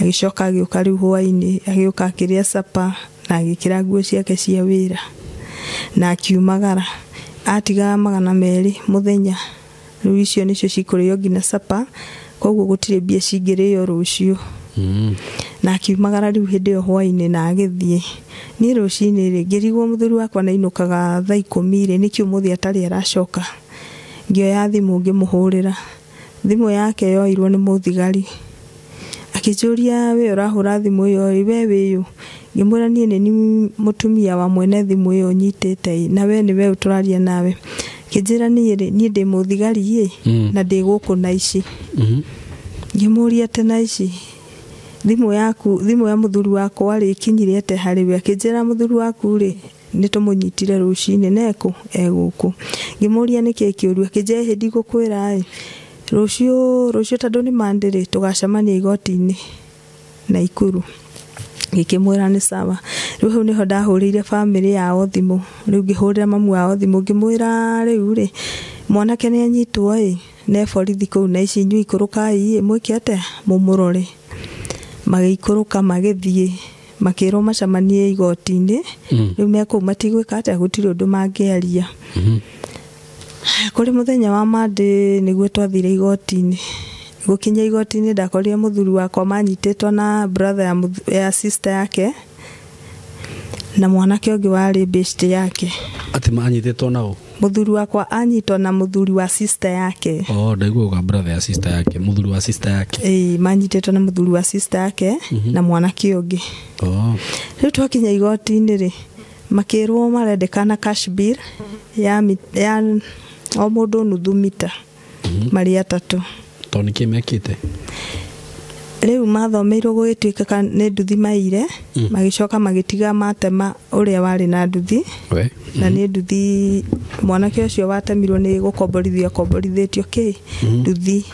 Agĩcoka agĩũka rĩu hwainĩ, agĩũka akĩrĩa sapa na agĩkĩra nguo ciake cia wĩra. Na akiumagara. Atigaga 200 mũthenya. Rĩu icio nĩcio cikũrĩo nginya sapa, koguo gũtirĩ mbia cingĩrĩo rũciũ. Na akiumagara rĩu hĩndĩ ĩyo hwainĩ na agĩthiĩ. Niĩ rũcinĩ rĩ, ngĩrigwo mũthuri wakwa nĩainũkaga thaa 10 rĩ, nĩkĩ ũmũthĩ atarĩ aracoka. Ngĩoya thimũ ngĩmũhũrĩra. Thimũ yake yoirwo nĩ mũthigari. Akĩnjũria we ũrahũra thimũ ĩyo ĩ we wĩyũ. Ngĩmwĩra niĩ nĩ niĩ mũtumia wa mwene thimũ ĩyo nyitĩte ĩ na we nĩwe tũraria nawe. Akĩnjĩra niĩ rĩ niĩ ndĩ mũthigari ĩ na ndĩ gũkũ na ici. Ngĩmũria atĩ na ici thimũ yaku thimũ ya mũthuri wakwa rĩ ĩkinyire atĩa harĩ we. Akĩnjĩra mũthuri waku rĩ nĩ tũmũnyitire rũcinĩ nekũ egũkũ. Ngĩmũria nĩkĩ kĩũru. Akĩnjĩra ĩhĩ ndigũkwĩra ĩ rũciũ tondũ nĩ Monday rĩ tũgacemania igoti-inĩ Naikuru. Ngĩkĩmwĩra nĩ sawa. Rĩu hau nĩho ndahũrĩire bamĩrĩ yao thimũ. Rĩu ngĩhũrĩra mamu wao thimũ ngĩmwĩra rĩu rĩ mwanake nĩ anyitwo ĩ ne borithi kũu na ici inyuĩ ikũrũkai ĩ mwĩke atĩa mũmũrore. Magĩikũrũka magĩthiĩ makĩrwo macemanie igoti-inĩ. Rĩu me kũu matigwĩka atĩa gũtirĩ ũndũ mangĩaria. Kũrĩ mũthenya wa Monday nĩguo twathire igoti-inĩ. Gũkinya igoti-inĩ ndakorire mũthuri wakwa manyitĩtwo na brother ya sister yake na mwanake ũngĩ warĩ best yake. Atĩ manyitĩtwo nao? Mũthuri wakwa anyitwo na mũthuri wa sister yake. Oh, ndaigua uga brother ya sister yake, mũthuri wa sister yake. Ĩĩ, manyitĩtwo na mũthuri wa sister yake na mwanake ũngĩ. Oh. Rĩu twakinya igoti-inĩ rĩ makĩrwo marendekana cash bill ya o mũndũ nuthu mita marĩ atatũ. Tondũ nĩkĩ mekĩte? Rĩu mathomeirwo gũgĩtuĩka nĩ nduthi maire, magĩcoka magĩtiga matema ũrĩa warĩ na nduthi. Na nĩ nduthi mwanake ũcio watemirwo nĩ gũkomborithio akomborithĩtio kĩ nduthi.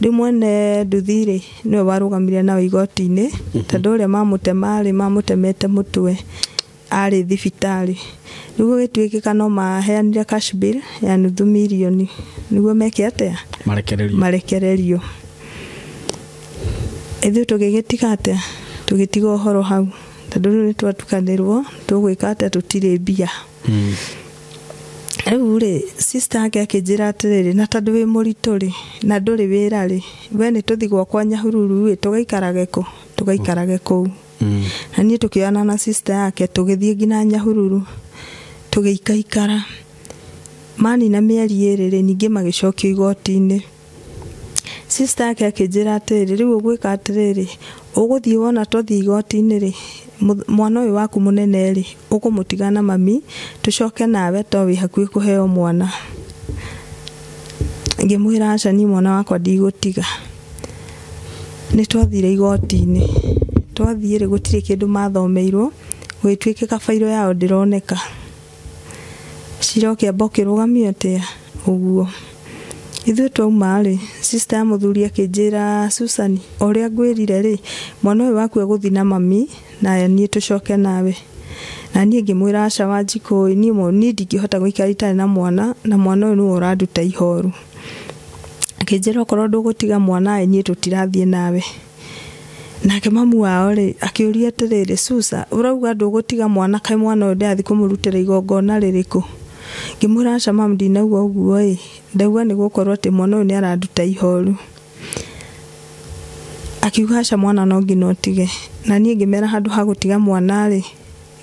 Rĩu mwene nduthi rĩ nĩwe warũgamire nao igoti-inĩ tondũ ũrĩa mamũtema rĩ mamũtemete mũtwe arĩ thibitarĩ. Rĩu gũgĩtuĩkĩka no maheanire cash bill ya nuthu mirioni nĩguo meke atĩa marekererio. Ithuĩ tũgĩgĩtiga atĩa tũgĩtiga ũhoro hau tondũ rĩu nĩtwatukanĩrwo tũgwĩka atĩa tũtirĩ mbia. Rĩu rĩ sister yake akĩnjĩra atĩrĩrĩ na tondũ wĩ mũritũ rĩ na ndũrĩ wĩra rĩ we nĩ tũthiĩ gwakwa Nyahururu ĩ tũgaikarage kũ tũgaikarage kũu. Na niĩ tũkĩoyana na sister yake tũgĩthiĩ nginya Nyahururu tũgĩikaikara. Manina mĩeri ĩrĩ rĩ ningĩ magĩcokio igoti-inĩ. Sister yake akĩnjĩra atĩrĩrĩ rĩu ũgwĩka atĩrĩrĩ ũgũthiĩ wona twathiĩ igoti-inĩ rĩ mwana ũyũ waku mũnene rĩ ũkũmũtiga na mami tũcoke nawe to wĩ hakuhĩ kũheo mwana. Ngĩmwĩra aca niĩ mwana wakwa ndigũtiga. Nĩ twathire igoti-inĩ. Twathiĩ rĩ gũtirĩ kĩndũ mathomeirwo gũgĩtuĩkĩka bairo yao ndĩroneka. Cira ũkĩamba ũkĩrũgamio atĩa ũguo. Ithuĩ twauma rĩ sister ya mũthuri akĩnjĩra Susan o ũrĩa ngwĩrire rĩ mwana ũyũ waku egũthiĩ na mami na niĩ tũcoke nawe. Na niĩ ngĩmwĩra aca Wanjikũ niĩ ndingĩhota gũikara itarĩ na mwana na mwana ũyũ nĩwe ũranduta ihoru. Akĩnjĩra okorwo ndũgũtiga mwana ĩ niĩ tũtirathiĩ nawe. Nake mamu wao rĩ akĩũria atĩrĩrĩ Susa ũrauga ndũgũtiga mwana kaĩ mwana ũyũ ndĩrathiĩ kũmũrutĩra igongona rĩrĩkũ. Ngĩmwĩra aca mamu ndinauga ũguo ĩ ndauga nĩ gũkorwo atĩ mwana ũyũ nĩ aranduta ihoru. Akiuga aca mwana no nginya ũtige. Na niĩ ngĩmera handũ ha gũtiga mwana rĩ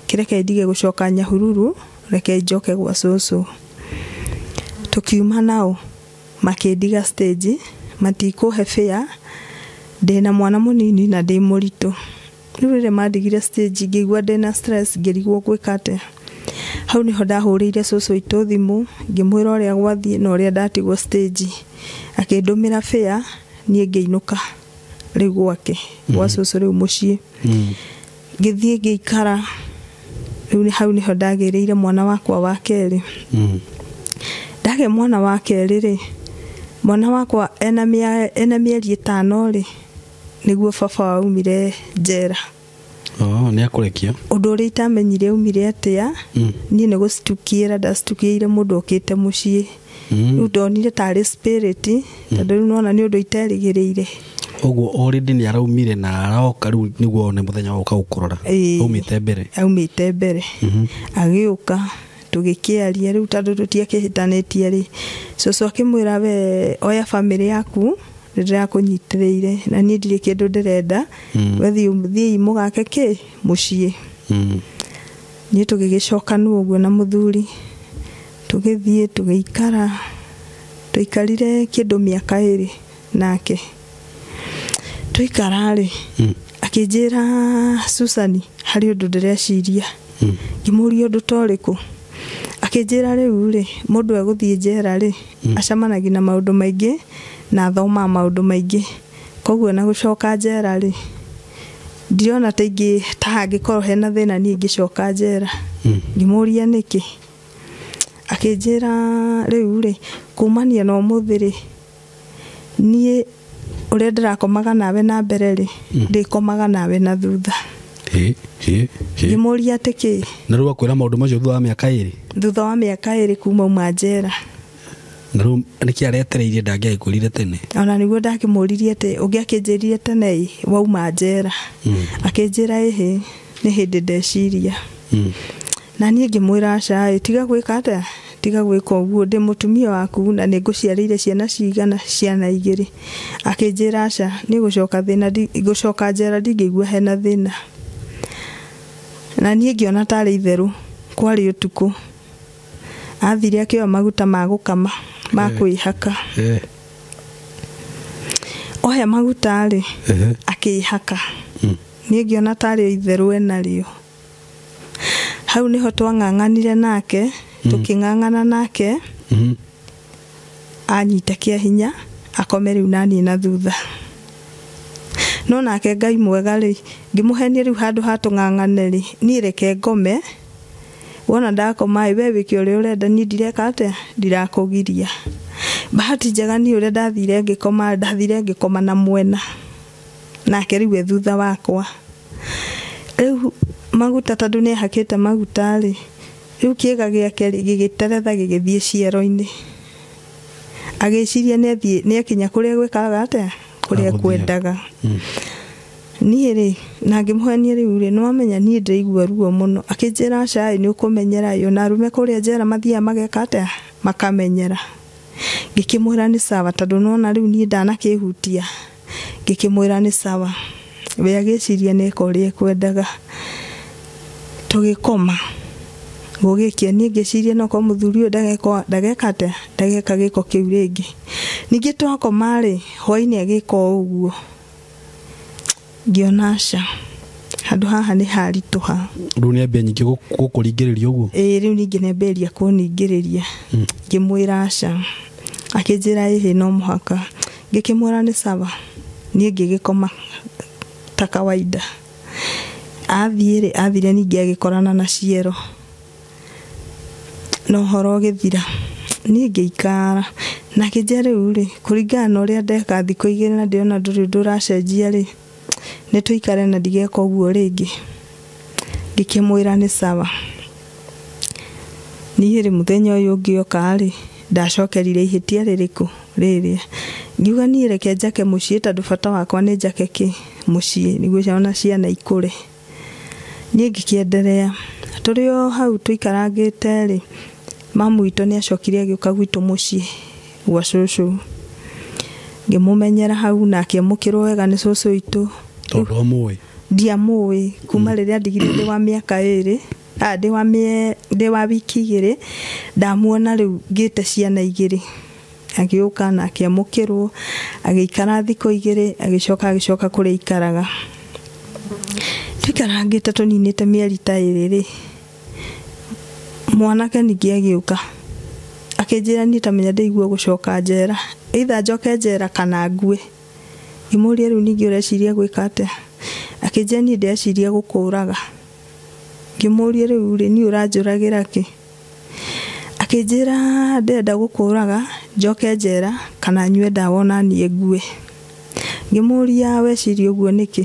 kĩreke ndige gũcoka Nyahururu reke njoke gwa cũcũ. Tũkiuma nao makĩndiga stage matikũhe fare ndĩna mwana mũnini na ndĩ mũritũ. Rĩu rĩrĩa mandigire stage ngĩigua ndĩna stress ngĩrigwo ngwĩka atĩa. Hau nĩho ndahũrĩire cũcũ witũ thimũ ngĩmwĩra ũrĩa gwathiĩ na ũrĩa ndatigwo stage. Akĩndũmĩra fare niĩ ngĩinũka rĩu gwake gwa cũcũ rĩu mũciĩ. Ngĩthiĩ ngĩikara. Rĩu hau nĩho ndagĩrĩire mwana wakwa wa kerĩ. Ndagĩa mwana wa kerĩ rĩ mwana wakwa ena mĩeri 5 rĩ nĩguo baba waumire njera. Oh, nĩ akũrekia. Ũndũ ũrĩa itamenyire aumire atĩa niĩ nĩ gũcitukĩra ndacitukĩire mũndũ okĩte mũciĩ. Rĩu ndonire tarĩ spirit tondũ rĩu nona nĩ ũndũ iterĩgĩrĩire. Ũguo already nĩ araumire na aroka rĩu nĩguo one mũthenya wa gũka gũkũrora. Aumĩte mbere. Aumĩte mbere. Agĩũka tũgĩkĩaria rĩu tondũ tũtiakĩhĩtanĩtie rĩ cũcũ akĩmwĩra we oya bamĩrĩ yaku ndĩrakũnyitĩrĩire na niĩ ndirĩ kĩndũ ndĩrenda we thiĩi mũgake kĩ mũciĩ. Niĩ tũgĩgĩcokanwo ũguo na mũthuri tũgĩthiĩ tũgĩikara tũikarire kĩndũ mĩaka 2 nake. Tũikara rĩ, akĩnjĩra Susani harĩ ũndũ ndĩreciria. Ngĩmũria ũndũ ta ũrĩkũ? Akĩnjĩra rĩu rĩ, mũndũ egũthiĩ njera rĩ, acemanagia na maũndũ maingĩ na athomaga maũndũ maingĩ. Koguo na gũcoka njera rĩ, ndirona ta ingĩ ta hangĩkorwo hena thĩna niĩ ingĩcoka njera. Ngĩmũria nĩkĩ? Akĩnjĩra rĩu rĩ, kumania na ũmũthĩ rĩ, niĩ ũrĩa ndĩrakomaga nawe na mbere rĩ, ndĩkomaga nawe na thutha. Ngĩmũria atĩ kĩ? Na rĩu akwĩra maũndũ macio thutha wa mĩaka 2? Thutha wa mĩaka 2 kuma uma njera. Na rĩu nĩkĩ aretereirie ndangĩagĩkwĩrire tene? Ona nĩguo ndakĩmũririe atĩ ũngĩakĩnjĩrire tene ĩ, wauma njera. Akĩnjĩra ĩhĩ, nĩ hĩndĩ ndeciria. Na niĩ ngĩmwĩra aca ĩ, tiga gwĩka atĩa? Tiga gwĩka ũguo, ndĩ mũtumia waku na nĩ ngũciarĩire ciana cigana? Ciana 2. Akĩnjĩra aca, niĩ gũcoka thĩna, gũcoka njera ndingĩigua hena thĩna. Na niĩ ngĩona tarĩ itherũ, kwarĩ ũtukũ. Athire akĩoya maguta ma gũkama, ma kwĩhaka. Oya maguta rĩ, akĩhaka. Niĩ ngĩona tarĩ itherũ enarĩo. Hau nĩho twang'ang'anire nake, tũkĩng'ang'ana nake, anyita kĩa hinya, akome rĩu naniĩ na thutha. No nake Ngai mwega rĩ, ngĩmũhenia rĩu handũ ha tũng'ang'ane rĩ, niĩ reke ngome, wona ndakoma ĩ, we wĩke ũrĩa ũrenda, niĩ ndireka atĩa? Ndirakũgiria. Bahati njega niĩ ũrĩa ndathire ngĩkoma, ndathire ngĩkoma na mwena. Nake rĩu e thutha wakwa. Rĩu maguta tondũ nĩahakĩte maguta rĩ, rĩu kĩga gĩake rĩ, gĩgĩteretha gĩgĩthiĩ ciero-inĩ. Agĩciria nĩathiĩ, nĩakinya kũrĩa gwĩkaga atĩa? Kũrĩa kwendaga. Niĩ rĩ, na ngĩmũhenia rĩu rĩ, nĩwamenya niĩ ndĩraigua ruo mũno. Akĩnjĩra aca ĩ, nĩũkũmenyera ĩ, ona arũme kũrĩa njera mathiaga mageka atĩa? Makamenyera. Ngĩkĩmwĩra nĩ sawa, tondũ nĩwona rĩu niĩ ndanakĩhutia. Ngĩkĩmwĩra nĩ sawa. We agĩciria nĩeka ũrĩa ekwendaga. Tũgĩkoma. Gũgĩkia niĩ ngĩciria no korwo mũthuri ũyũ ndageka atĩa? Ndageka gĩko kĩu rĩngĩ. Ningĩ twakoma rĩ, hwainĩ agĩka o ũguo. Ngĩona aca, handũ haha nĩ haritũha. Rĩu nĩambia nyingĩ gũkũringĩrĩria ũguo? Ĩĩ, rĩu ningĩ nĩambĩrĩria kũningĩrĩria. Ngĩmwĩra aca. Akĩnjĩra ĩhĩ no mũhaka. Ngĩkĩmwĩra nĩ sawa. Niĩ ngĩgĩkoma ta kawaida. Athiĩ rĩ, athire ningĩ agĩkorana na ciero. Na ũhoro ũgĩthira. Niĩ ngĩikara. Na akĩnjĩra rĩu rĩ, kũringana na ũrĩa ndeka thikũ 2 na ndĩrona ndũrĩ ũndũ ũracenjia rĩ, nĩ tũikare na ndigeka ũguo rĩngĩ. Ngĩkĩmwĩra nĩ sawa. Niĩ rĩ, mũthenya ũyũ ũngĩ oka rĩ, ndacokerire ihĩtia rĩrĩkũ? Rĩrĩa. Ngiuga niĩ reke njake mũciĩ tondũ bata wakwa nĩ njake kĩ? Mũciĩ, nĩguo ona ciana ikũre. Niĩ ngĩkĩenderea. Tũrĩ o hau tũikarangĩte rĩ, mamu witũ nĩacokire agĩũka gwitũ mũciĩ gwa cũcũ. Ngĩmũmenyera hau na akĩamũkĩrwo wega nĩ cũcũ witũ. Tondũ amũĩ? Ndiamũĩ kuma rĩrĩa ndigire ndĩ wa mĩaka 2, ndĩ wa wiki 2, ndamuona rĩu ngĩte ciana 2. Agĩũka na akĩamũkĩrwo, agĩikara thikũ 2, agĩcoka kũrĩa aikaraga. Tũikarangĩte tũninĩte mĩeri ta 2 rĩ, mwanake ningĩ agĩũka. Akĩnjĩra niĩ ta menya ndĩigua gũcoka njera, either njoke njera kana ngue. Ngĩmũria rĩu ningĩ ũreciria gwĩka atĩa? Akĩnjĩra niĩ ndĩreciria gũkũraga. Ngĩmũria rĩu rĩ, niĩ ũranjũragĩra kĩ? Akĩnjĩra ndĩrenda gũkũraga, njoke njera kana nyue ndawa ona niĩ ngue. Ngĩmũria weciria ũguo nĩkĩ?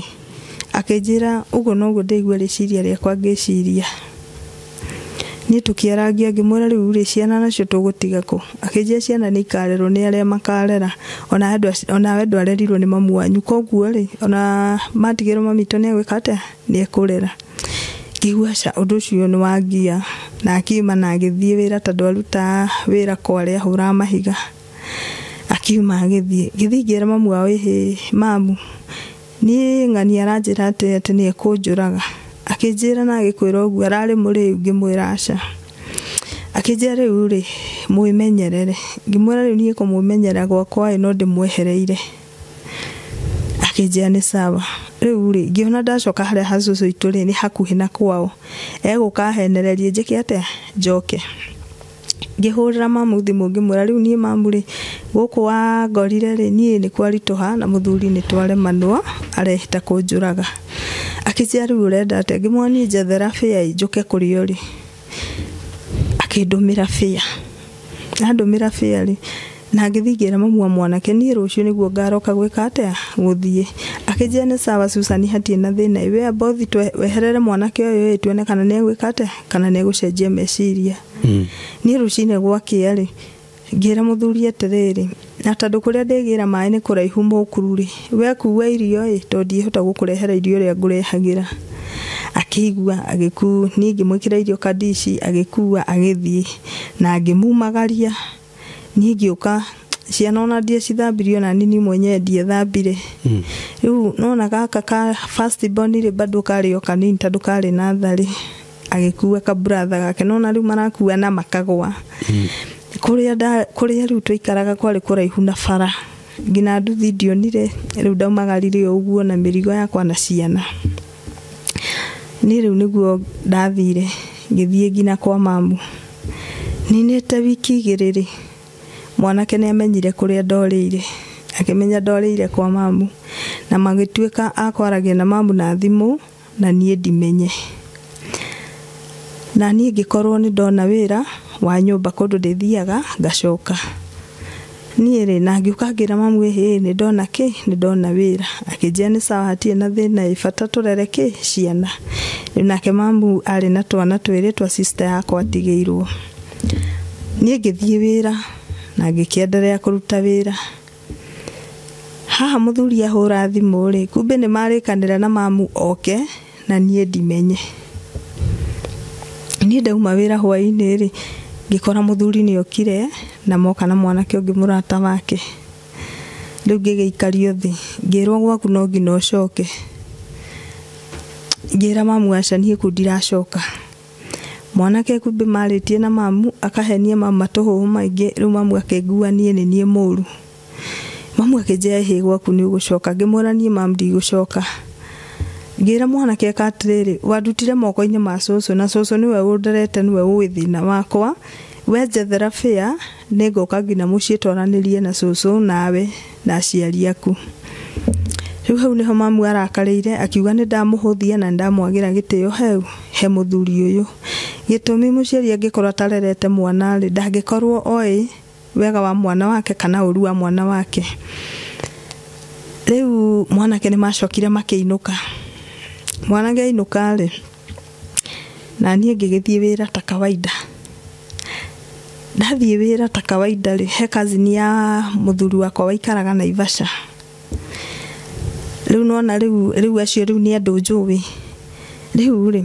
Akĩnjĩra ũguo noguo ndĩigua rĩciria rĩakwa ngĩciria. Niĩ tũkĩarangia ngĩmwĩra rĩu rĩ, ciana nacio tũgũtiga kũ? Akĩnjĩra ciana nĩ ikarerwo nĩ arĩa makarera, onawe ndwarerirwo nĩ mamu wanyu, koguo rĩ, ona matigĩrwo mami witũ nĩ egwĩka atĩa? Nĩ ekũrera. Ngĩigua aca, ũndũ ũcio nĩ wangia. Na akiuma na agĩthiĩ wĩra tondũ arutaga wĩra kwa arĩa ahũraga mahiga. Akiuma agĩthiĩ. Ngĩthiĩ ngĩra mamu wao, ĩhĩ mamu, niĩ ng'ania aranjĩra atĩ nĩ ekũnjũraga. Akĩnjĩra na agĩkwĩra ũguo, ararĩ mũrĩu? Ngĩmwĩra aca. Akĩnjĩra rĩu rĩ, mwĩmenyerere. Ngĩmwĩra rĩu niĩ kũmwĩmenyerera gwakwa ĩ, no ndĩmwehereire. Akĩnjĩra nĩ sawa. Rĩu rĩ ngĩona ndacoka harĩa ha cũcũ witũ rĩ nĩ hakuhĩ na kwao, egũka ahenererie njĩke atĩa, njoke. Ngĩhũrĩra mamu thimũ ngĩmwĩra rĩu niĩ mamu rĩ gũkũ wangorire rĩ niĩ nĩ kwaritũha na mũthuri nĩ twaremanwo arehĩta kũnjũraga. Akĩnjĩra rĩu ũrenda atĩa, ngĩmwĩra niĩ njethera bĩa njũke kũrĩ o rĩ. Akĩndũmĩra bĩa, andũmĩra bĩa rĩ na ngĩthiĩ ngĩra mamu wa mwanake niĩ rũciũ nĩguo ngaroka gwĩka atĩa, gũthiĩ. Akĩnjĩra nĩ sawa Susan, hatirĩ na thĩna, we bothi weherere mwanake ũyũ ĩ tuone kana nĩ egwĩka atĩa, kana nĩ egũcenjia meciria. Niĩ rũcinĩ gwakĩa rĩ ngĩra mũthuri atĩrĩrĩ, na tondũ kũrĩa ndĩgĩra maĩ nĩ kũraihu mũkuru rĩ, we kuua irio ĩ tondũ ndiĩhota gũkũrehera irio ũrĩa ngũrehagĩra. Akĩigua agĩkua, niĩ ngĩmwĩkĩra irio kandici agĩkua agĩthiĩ na ngĩmumagaria. Niĩ ngĩũka ciana ona ndiacithambirie ona niĩ mwenyewe ndiethambire. Rĩu nona gaka ka first born rĩ bado karĩ o kanini tondũ karĩ natharĩ, agĩkua kaburatha gake, nona rĩu marakua na makagwa. Kũrĩa rĩu twaikaraga kwarĩ kũraihu na bara, nginya nduthi ndionire, rĩu ndaumagarire o ũguo na mĩrigo yakwa na ciana. Niĩ rĩu nĩguo ndathire ngĩthiĩ nginya kwa mamu. Ninĩte wiki igĩrĩ rĩ, mwanake nĩ amenyire kũrĩa ndorĩire, akĩmenya ndorĩire kwa mamu, na magĩtuĩka akwaragia na mamu na thimũ na niĩ ndimenye. Na niĩ ngĩkorwo nĩ ndona wĩra wa nyũmba kũndũ ndĩthiaga ngacoka. Niĩ rĩ na ngĩũka ngĩra mamu ĩhĩ nĩ ndona kĩ, nĩ ndona wĩra. Akĩnjĩra nĩ sawa hatirĩ na thĩna ĩ bata tũrere kĩ ciana. Rĩu nake mamu arĩ na twana twĩrĩ twa sister yakwa atigĩirwo. Niĩ ngĩthiĩ wĩra na ngĩkĩenderea kũruta wĩra. Haha mũthuri ahũra thimũ rĩ, kumbe nĩ marĩkanĩra na mamu oke na niĩ ndimenye. Niĩ ndauma wĩra hwaĩ-inĩ rĩ, ngĩkora mũthuri nĩ okire na moka na mwanake ũngĩ mũrata wake. Rĩu ngĩgĩikario thĩ, ngĩrwo gwaku no nginya ũcoke. Ngĩra mamu aca niĩ kũu ndiracoka. Mwanake kumbe marĩtie na mamu akahenia mamu matũhũhũ maingĩ, rĩu mamu akĩngua niĩ nĩ niĩ mũru. Mamu akĩnjĩra ĩhĩ gwaku nĩ ũgũcoka, ngĩmwĩra niĩ mamu ndigũcoka. Ngĩra mwanake eka atĩrĩrĩ, wandutire moko-inĩ ma cũcũ na cũcũ nĩwe ũnderete nĩwe ũĩ thĩna wakwa, we njethera bĩa nĩngũka nginya mũciĩ twaranĩrie na cũcũ nawe na aciari aku. Rĩu hau nĩho mamu arakarĩire akiuga nĩ ndamũhũthia na ndamwagĩra gĩtĩo hau he mũthuri ũyũ. Gĩtũmi mũciari angĩkorwo atarerete mwana rĩ, ndangĩkorwo oĩ wega wa mwana wake kana ũru wa mwana wake. Rĩu mwanake nĩ macokire makĩinũka. Mwanake ainũka rĩ, na niĩ ngĩgĩthiĩ wĩra ta kawaida. Ndathiĩ wĩra ta kawaida rĩ, he cousin ya mũthuri wakwa waikaraga Naivasha. Rĩu nona rĩu acio rĩu nĩ andũ njũĩ. Rĩu rĩ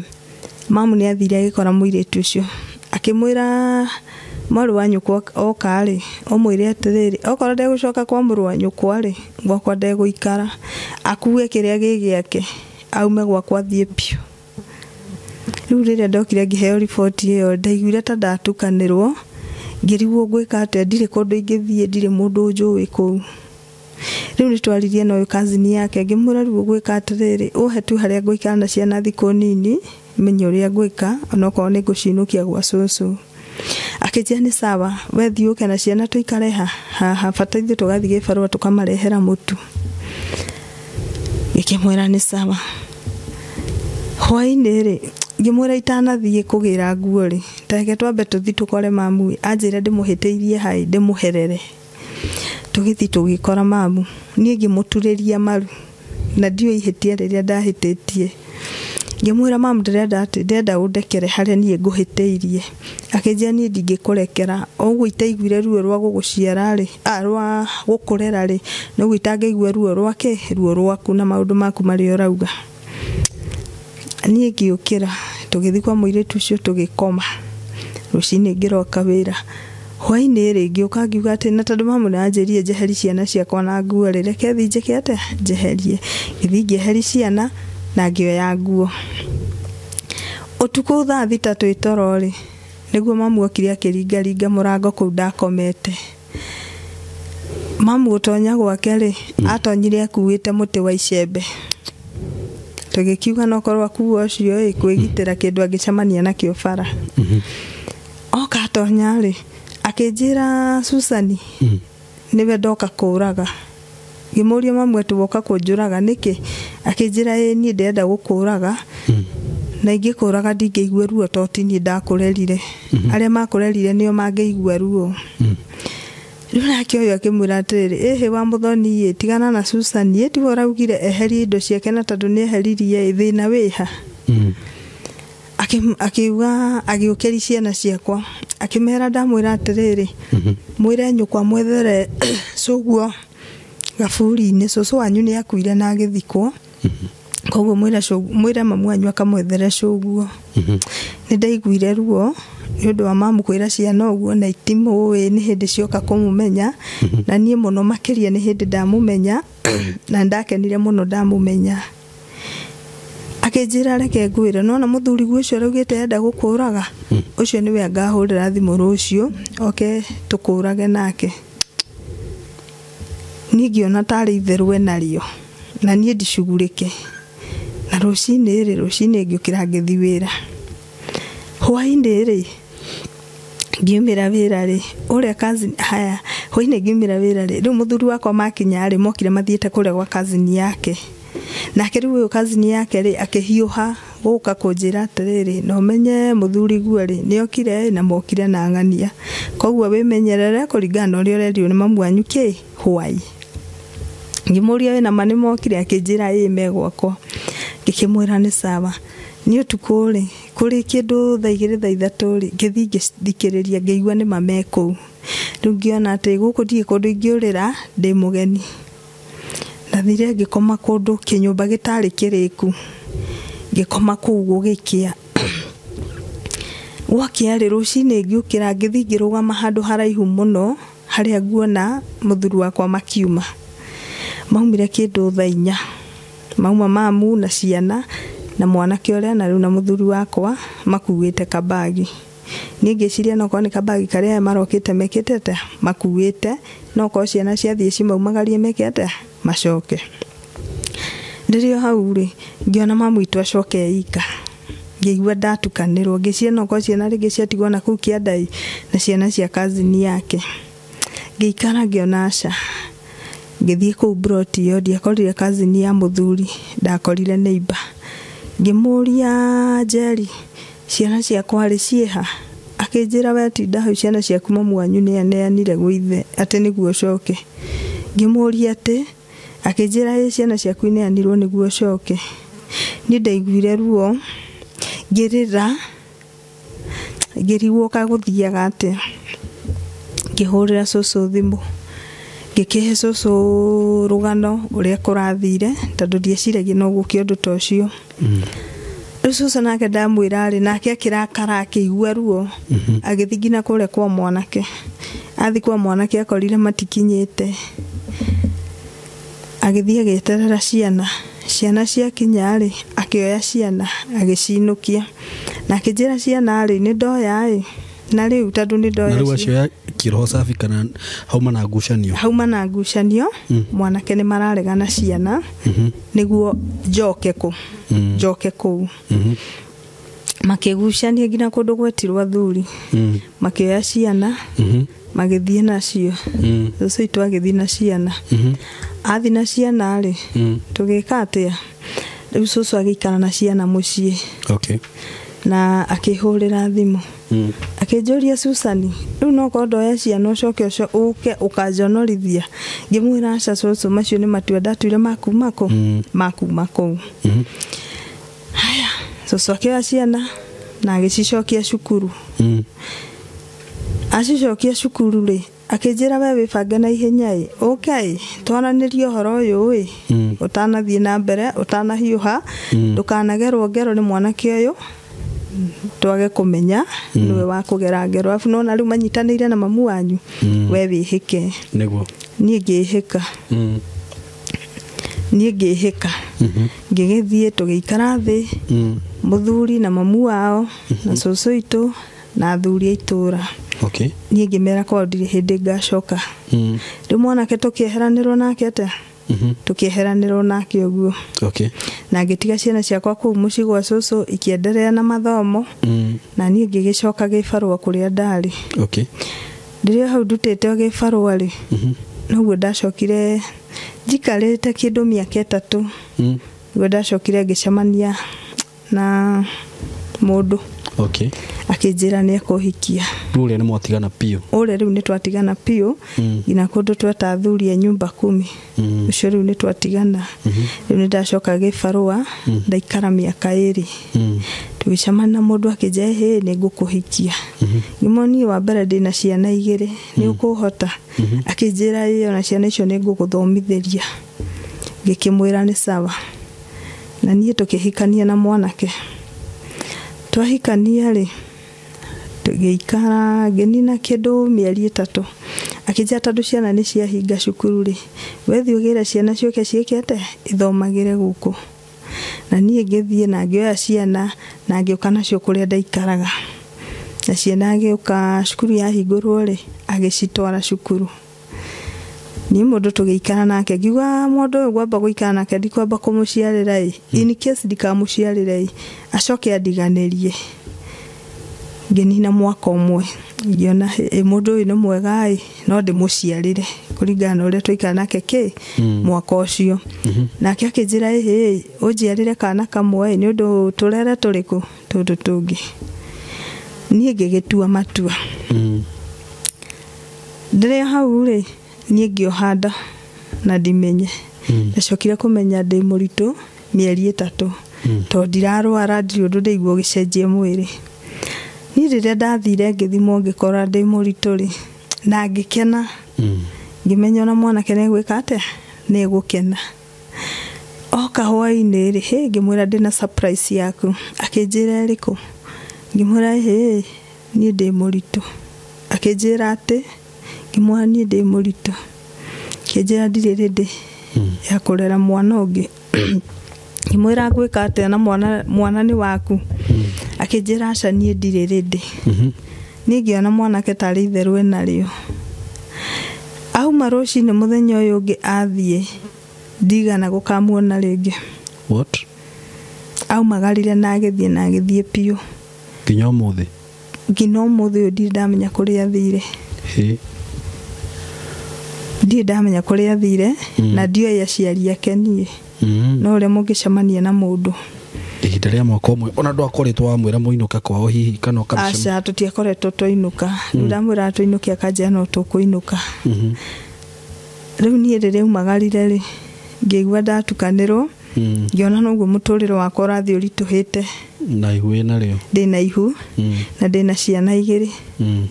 mamu nĩ athire agĩkora mũirĩtu ũcio akĩmwĩra mwarĩ wa nyũkwa oka rĩ, ũmwĩre atĩrĩrĩ, okorwo ndegũcoka kwa mũrũ wa nyũkwa rĩ, gwakwa ndegũikara, akue kĩrĩa gĩ gĩake aume gwakwa athiĩ biũ. Rĩu rĩrĩa ndokire ngĩheo riboti ĩyo ndaiguire ta ndatukanĩrwo, ngĩrigwo ngwĩka atĩa, ndirĩ kũndũ ingĩthiĩ, ndirĩ mũndũ njũĩ kũu. Rĩu nĩ twaririe na ũyũ cousin yake ngĩmwĩra rĩu ũgwĩka atĩrĩrĩ, ũhe tu harĩa ngũikara na ciana thikũ nini menye ũrĩa ngwĩka onokorwo nĩ ngũcinũkia gwa cũcũ. Akĩnjĩra nĩ sawa, we thiĩ ũke na ciana tũikare haha, bata ithuĩ tũgathiĩ gĩbarũa tũkamarehera mũtu. Ngĩkĩmwĩra nĩ sawa. Hwaĩ-inĩ rĩ ngĩmwĩra itanathiĩ kũgĩra nguo rĩ, ta reke twambe tũthiĩ tũkore mamu, anjĩre ndĩmũhĩtĩirie haĩ ndĩmũherere. Tũgĩthiĩ tũgĩkora mamu, niĩ ngĩmũturĩria maru na ndiũĩ ihĩtia rĩrĩa ndahĩtĩtie. Ngĩmwĩra mamu ndĩrenda atĩ ndĩrenda ũndekere harĩa niĩ ngũhĩtĩirie. Akĩnjĩra niĩ ndingĩkũrekera, o ũguo itaiguire ruo rwa gũgũciara rĩ, rwa gũkũrera rĩ, noguo itangĩigua ruo rwake, ruo rwaku na maũndũ maku marĩa ũrauga. Niĩ ngĩũkĩra tũgĩthiĩ kwa mũirĩtu ũcio tũgĩkoma. Rũcinĩ ngĩroka wĩra. Hwaĩ-inĩ rĩ ngĩũka ngiuga atĩ na tondũ mamu nĩ anjĩrire njeheri ciana ciakwa na nguo rĩ, reke thiĩ njĩke atĩa, njeherie. Ngĩthiĩ ngĩeheri ciana na ngĩoya nguo. Ũtukũ thaa thita twĩ toro rĩ, nĩguo mamu okire akĩringaringa mũrango kũu ndakomete. Mamu gũtonya gwake rĩ, atonyire akuĩte mũtĩ wa icembe. Tũgĩkiuga no korwo akua ũcio ĩ kwĩgitĩra kĩndũ angĩcemania nakĩo bara. Oka atonya rĩ, akĩnjĩra Susani nĩwe ndoka kũraga. Ngĩmũria mamu atĩ woka kũnjũraga nĩkĩ? Akĩnjĩra ĩ niĩ ndĩrenda gũkũraga na ingĩkũraga ndingĩigua ruo to ti niĩ ndakũrerire. Arĩa makũrerire nĩo mangĩigua ruo. Rĩu nake ũyũ akĩmwĩra atĩrĩrĩ, ĩhĩ wa mũthoni ĩ tigana na Susani ĩ tiwe ũraugire eherie indo ciake na tondũ nĩ eheririe ĩ thĩna wĩha. Akiuga agĩũkĩria ciana ciakwa akĩmera ndamwĩra atĩrĩrĩ, mwĩre nyũkwa mwethere cũguo gaburi-inĩ, cũcũ wanyu nĩ akuire na agĩthikwo, koguo mwĩre mamu wanyu akamwethere cũguo. Nĩ ndaiguire ruo nĩ ũndũ wa mamu kwĩra ciana ũguo na itimũĩ nĩ hĩndĩ cioka kũmũmenya, na niĩ mũno makĩria nĩ hĩndĩ ndamũmenya na ndakenire mũno ndamũmenya. Akĩnjĩra reke ngwĩre, nona mũthuri guo ũcio araugĩte enda gũkũraga, ũcio nĩwe ngahũrĩra thimũ rũciũ oke tũkũrage nake. Niĩ ngĩona tarĩ itherũ enarĩo na niĩ ndicugurĩke. Na rũcinĩ rĩ, rũcinĩ ngĩũkĩra ngĩthiĩ wĩra. Hwaĩ-inĩ rĩ, ngiumĩra wĩra rĩ, ũrĩa cousin haya, hwaĩ-inĩ ngiumĩra wĩra rĩ, rĩu mũthuri wakwa makinya rĩ, mokire mathiĩte kũrĩa gwa cousin yake. Nake rĩu ũyũ cousin yake rĩ, akĩhiũha gũka kũnjĩra atĩrĩrĩ, na ũmenye mũthuri guo rĩ, nĩokire na mokire na ng'ania, koguo wĩmenyerere kũringana na ũrĩa ũrerirwo nĩ mamu wanyu kĩ hwai. Ngĩmũria wĩna ma nĩ mokire, akĩnjĩra ĩ me gwakwa. Ngĩkĩmwĩra nĩ sawa. Niĩ ũtukũ rĩ, kũrĩ kĩndũ thaa igĩrĩ thaa ithatũ rĩ, ngĩthiĩ ngĩthikĩrĩria ngĩigua nĩ ma me kũu. Rĩu ngĩona atĩ gũkũ ndirĩ kũndũ ingĩũrĩra ndĩ mũgeni. Ndathire ngĩkoma kũndũ kĩnyũmba gĩtarĩ kĩrĩku, ngĩkoma kũu gũgĩkĩa. Gwakĩa rĩ, rũcinĩ ngĩũkĩra ngĩthiĩ ngĩrũgama handũ haraihu mũno harĩa nguona mũthuri wakwa makiuma. Maumire kĩndũ thaa inya, mauma mamu na ciana na mwanake ũrĩa na rĩu na mũthuri wakwa makuĩte kabagi. Niĩ ngĩciria no korwo nĩ kabagi karĩa aya marokĩte mekĩte atĩa, makuĩte, no korwo ciana ciathiĩ cimaumagarie meke atĩa, macoke. Ndĩrĩ o hau rĩ, ngĩona mamu witũ acoke e ika. Ngĩigua ndatukanĩrwo, ngĩciria no korwo ciana rĩngĩ ciatigwo na kũu kĩanda na ciana cia cousin yake. Ngĩikara ngĩona aca. Ngĩthiĩ kũu plot ĩyo, ndiakorire cousin ya mũthuri, ndakorire neighbor. Ngĩmũria Njeri, ciana ciakwa rĩ ciĩha? Akĩnjĩra we tinda hau, ciana ciaku mamu wanyu nĩ aneanire gwĩ ithe atĩ nĩguo ũcoke. Ngĩmũria atĩ, akĩnjĩra ĩ ciana ciaku ineanirwo nĩguo ũcoke. Niĩ ndaiguire ruo, ngĩrĩra, ngĩrigwo kagũthiaga atĩa. Ngĩhũrĩra cũcũ thimũ, ngĩkĩhe cũcũ rũgano ũrĩa kũrathire, tondũ ndieciragia no gũke ũndũ ta ũcio. Rĩu cũcũ nake ndamwĩra rĩ, nake akĩrakara akĩigua ruo, agĩthiĩ nginya kũrĩa kwa mwanake. Athiĩ kwa mwanake akorire matikinyĩte. Agĩthiĩ agĩeterera ciana. Ciana ciakinya rĩ, akĩoya ciana agĩcinũkia. Na akĩnjĩra ciana rĩ, nĩ ndoya ĩ, na rĩu tondũ nĩ ndoya. Na rĩu acio kiroho safi kana hauma na ngucanio? Hauma na ngucanio, mwanake nĩ mararegana ciana nĩguo njoke kũ, njoke kũu. Makĩgucania nginya kũndũ gwetirwo athuri, makĩoya ciana magĩthiĩ nacio. Cũcũ witũ agĩthiĩ na ciana. Athiĩ na ciana rĩ, tũgĩka atĩa? Rĩu cũcũ agĩikara na ciana mũciĩ. Na akĩhũrĩra thimũ. Akĩnjũria Susani, rĩu no korwo ndoya ciana ũcoke ũke ũkanjonorithia. Ngĩmwĩra aca cũcũ, macio nĩ matua ndatuire makuma kũ? Makuma kũu. Haya, cũcũ akĩoya ciana na agĩcicokia cukuru. Acicokia cukuru rĩ, akĩnjĩra we wĩbange na ihenya ĩ, ũke ĩ, twaranĩrie ũhoro ũyũ ĩ, ũtanathiĩ na mbere, ũtanahiũha, ndũkanagerwo ngero nĩ mwanake ũyũ, twage kũmenya nĩwe wa kũgera ngero. Arabu nona rĩu manyitanĩire na mamu wanyu, we wĩhĩke. Nĩguo. Niĩ ngĩhĩka. Niĩ ngĩhĩka. Ngĩgĩthiĩ tũgĩikara thĩ, mũthuri na mamu wao, na cũcũ witũ, na athuri a itũra. Okay. Niĩ ngĩmera kwao ndirĩ hĩndĩ ngacoka. Rĩu mwanake tũkĩeheranĩrwo nake atĩa? Tũkĩeheranĩrwo nake ũguo. Okay. Na ngĩtiga ciana ciakwa kũu mũciĩ gwa cũcũ ikĩenderea na mathomo. Na niĩ ngĩgĩcoka gĩbarũa kũrĩa ndarĩ. Okay. Rĩrĩa hau ndutĩte gĩbarũa rĩ, noguo ndacokire njikarĩte kĩndũ mĩaka 3. Nĩguo ndacokire ngĩcemania na mũndũ. Okay. Akĩnjĩra nĩ ekũhikia. Rĩu ũrĩa nĩ mwatigana biũ? Ũrĩa rĩu nĩ twatigana biũ. Nginya kũndũ tweta athuri a nyumba 10. Ũcio rĩu nĩ twatigana. Rĩu nĩ ndacoka gĩbarũa, ndaikara mĩaka 2. Tũgĩcemania na mũndũ akĩnjĩra, hĩ, nĩ ngũkũhikia. Ngĩmuonia wa mbere ndĩna ciana 2, nĩ ũkũhota? Akĩnjĩra ĩĩ, ona ciana icio nĩ ngũgũthomithĩria. Ngĩkĩmwĩra nĩ sawa. Na niĩ tũkĩhikania na mwanake. Twahikania rĩ, tũgĩikara ngĩnina kĩndũ mĩeri 3. Akĩnjĩra tondũ ciana nĩ ciahinga cukuru rĩ, we thiĩ ũgĩre ciana ciũke ciĩke atĩa, ithomagĩre gũkũ. Na niĩ ngĩthiĩ na ngĩoya ciana na ngĩũka nacio kũrĩa ndaikaraga. Na ciana agĩũka cukuru yahingũrwo rĩ, agĩcitwara cukuru. Niĩ mũndũ tũgĩikara nake, ngiuga mũndũ ũyũ ngwamba gũikara nake, ndikwamba kũmũciarĩra ĩ, in case ndikamũciarĩra ĩ, acoke andiganĩrie. Ngĩnina mwaka ũmwe, ngĩona mũndũ ũyũ nĩ mwega ĩ, no ndĩmũciarĩre kũringana na ũrĩa twaikara nake kĩ mwaka ũcio. Nake akĩnjĩra ĩ, ũnjiarĩre kana kamwe ĩ, nĩ ũndũ tũrere tũrĩkũ tũndũ tũngĩ. Niĩ ngĩgĩtua matua. Ndĩrĩ hau rĩ, niĩ ngĩoha nda na ndimenye. Ndacokire kũmenya ndĩ mũritũ mĩeri 3. Tondũ ndirarwara, ndirĩ ũndũ ndĩigua ũgĩcenjia mwĩrĩ. Niĩ rĩrĩa ndathire ngĩthimwo ngĩkora ndĩ mũritũ rĩ, na ngĩkena. Ngĩmenya ona mwanake nĩegwĩka atĩa, nĩegũkena. Oka hwaĩ-inĩ rĩ, hĩ, ngĩmwĩra ndĩna surprise yaku. Akĩnjĩra ĩrĩkũ? Ngĩmwĩra hĩ, niĩ ndĩ mũritũ. Akĩnjĩra atĩ, ngĩmwĩra niĩ ndĩ mũritũ. Akĩnjĩra ndirĩ ready ya kũrera mwana ũngĩ. Ngĩmwĩra ngwĩka atĩa na mwana nĩ waku. Akĩnjĩra aca niĩ ndirĩ ready. Niĩ ngĩona mwanake tarĩ itherũ enarĩo. Auma rũcinĩ mũthenya ũyũ ũngĩ athiĩ, ndigana gũkamuona rĩngĩ. What? Aumagarire na agĩthiĩ na agĩthiĩ biũ. Nginya ũmũthĩ? Nginya ũmũthĩ ũyũ ndirĩ ndamenya kũrĩa athire. Hĩ. Ndirĩ ndamenya kũrĩa athire, na ndioĩ aciari ake niĩ. No ũrĩa mũngĩcemania na mũndũ. Ihinda rĩa mwaka ũmwe ona ndwakoretwo wamwĩra mũinũke kwao hihi kana ũkamũcemania? Aca, tũtiakoretwo twainũka. Rĩu ndamwĩra tũinũke akanjĩra no tũkũinũka. Rĩu niĩ rĩrĩa aumagarire rĩ, ngĩigua ndatukanĩrwo, ngĩona noguo mũtũrĩre wakwa ũrathiĩ ũritũhĩte. Na ihu wĩnarĩo? Ndĩna ihu, na ndĩna ciana 2,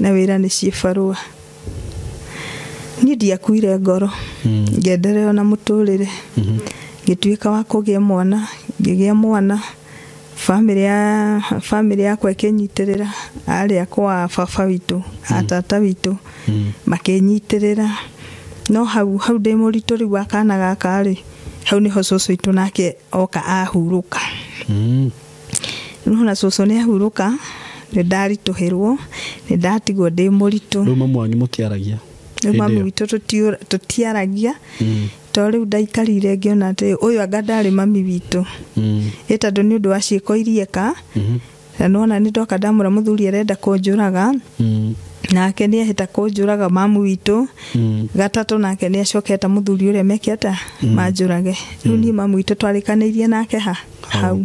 na wĩra nĩ ciĩbarũa. Niĩ ndiakuire ngoro, ngĩenderea na mũtũrĩre. Ngĩtuĩka wa kũgĩa mwana, ngĩgĩa mwana, famĩlĩ yakwa ĩkĩnyitĩrĩra, arĩ akwa baba witũ, atata witũ, makĩnyitĩrĩra. No hau ndĩ mũritũ rĩu wa kana gaka rĩ, hau nĩho cũcũ witũ nake oka ahurũka. Rĩu ona cũcũ nĩ ahurũka, nĩ ndaritũhĩrwo, nĩ ndatigwo ndĩ mũritũ. Rĩu mamu wanyu mũtiaragia? Rĩu mamu witũ tũtiaragia. Tondũ rĩu ndaikarire ngĩona atĩ ũyũ anga ndarĩ mami witũ. Ĩ tondũ nĩ ũndũ wa ciĩko iria eka, na nĩwona nĩ ndoka ndamwĩra mũthuri arenda kũnjũraga, nake nĩ ehĩta kũnjũraga mamu witũ. Gatatũ nake nĩ acokete mũthuri ũrĩa meke atĩa, manjũrage. Rĩu niĩ mamu witũ twarĩkanĩirie nake ha hau.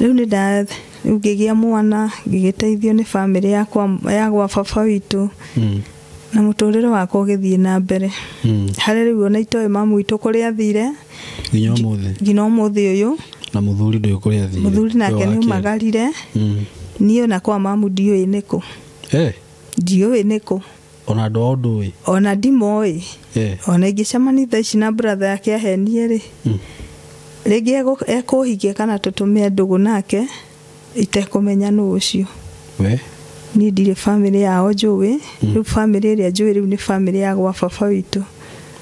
Rĩu nĩ nda rĩu ngĩgĩa mwana, ngĩgĩteithio nĩ bamĩrĩ yakwa ya gwa baba witũ. Na mũtũrĩre wakwa ũgĩthiĩ na mbere. Harĩa rĩu ona itoĩ mamu witũ kũrĩa athire, Nginya ũmũthĩ. Nginya ũmũthĩ ũyũ. Na mũthuri ndũĩ kũrĩa athire. Mũthuri nake Ũyũ nĩ wa kerĩ. aumagarire. Niĩ ona kwa mamu ndiũĩ nĩkũ. Ndiũĩ nĩkũ. Ona andũ ao ndũĩ? Ona ndimoĩ. Ona ingĩcemania thaa ici na brother yake ahenie rĩ, rĩngĩ ekũhikia kana tũtũme ndũgũ nake, itekũmenya nũ ũcio. We? Niĩ ndirĩ bamĩrĩ yao njũĩ. Rĩu bamĩrĩ ĩrĩa njũĩ rĩu nĩ bamĩrĩ ya gwa baba witũ.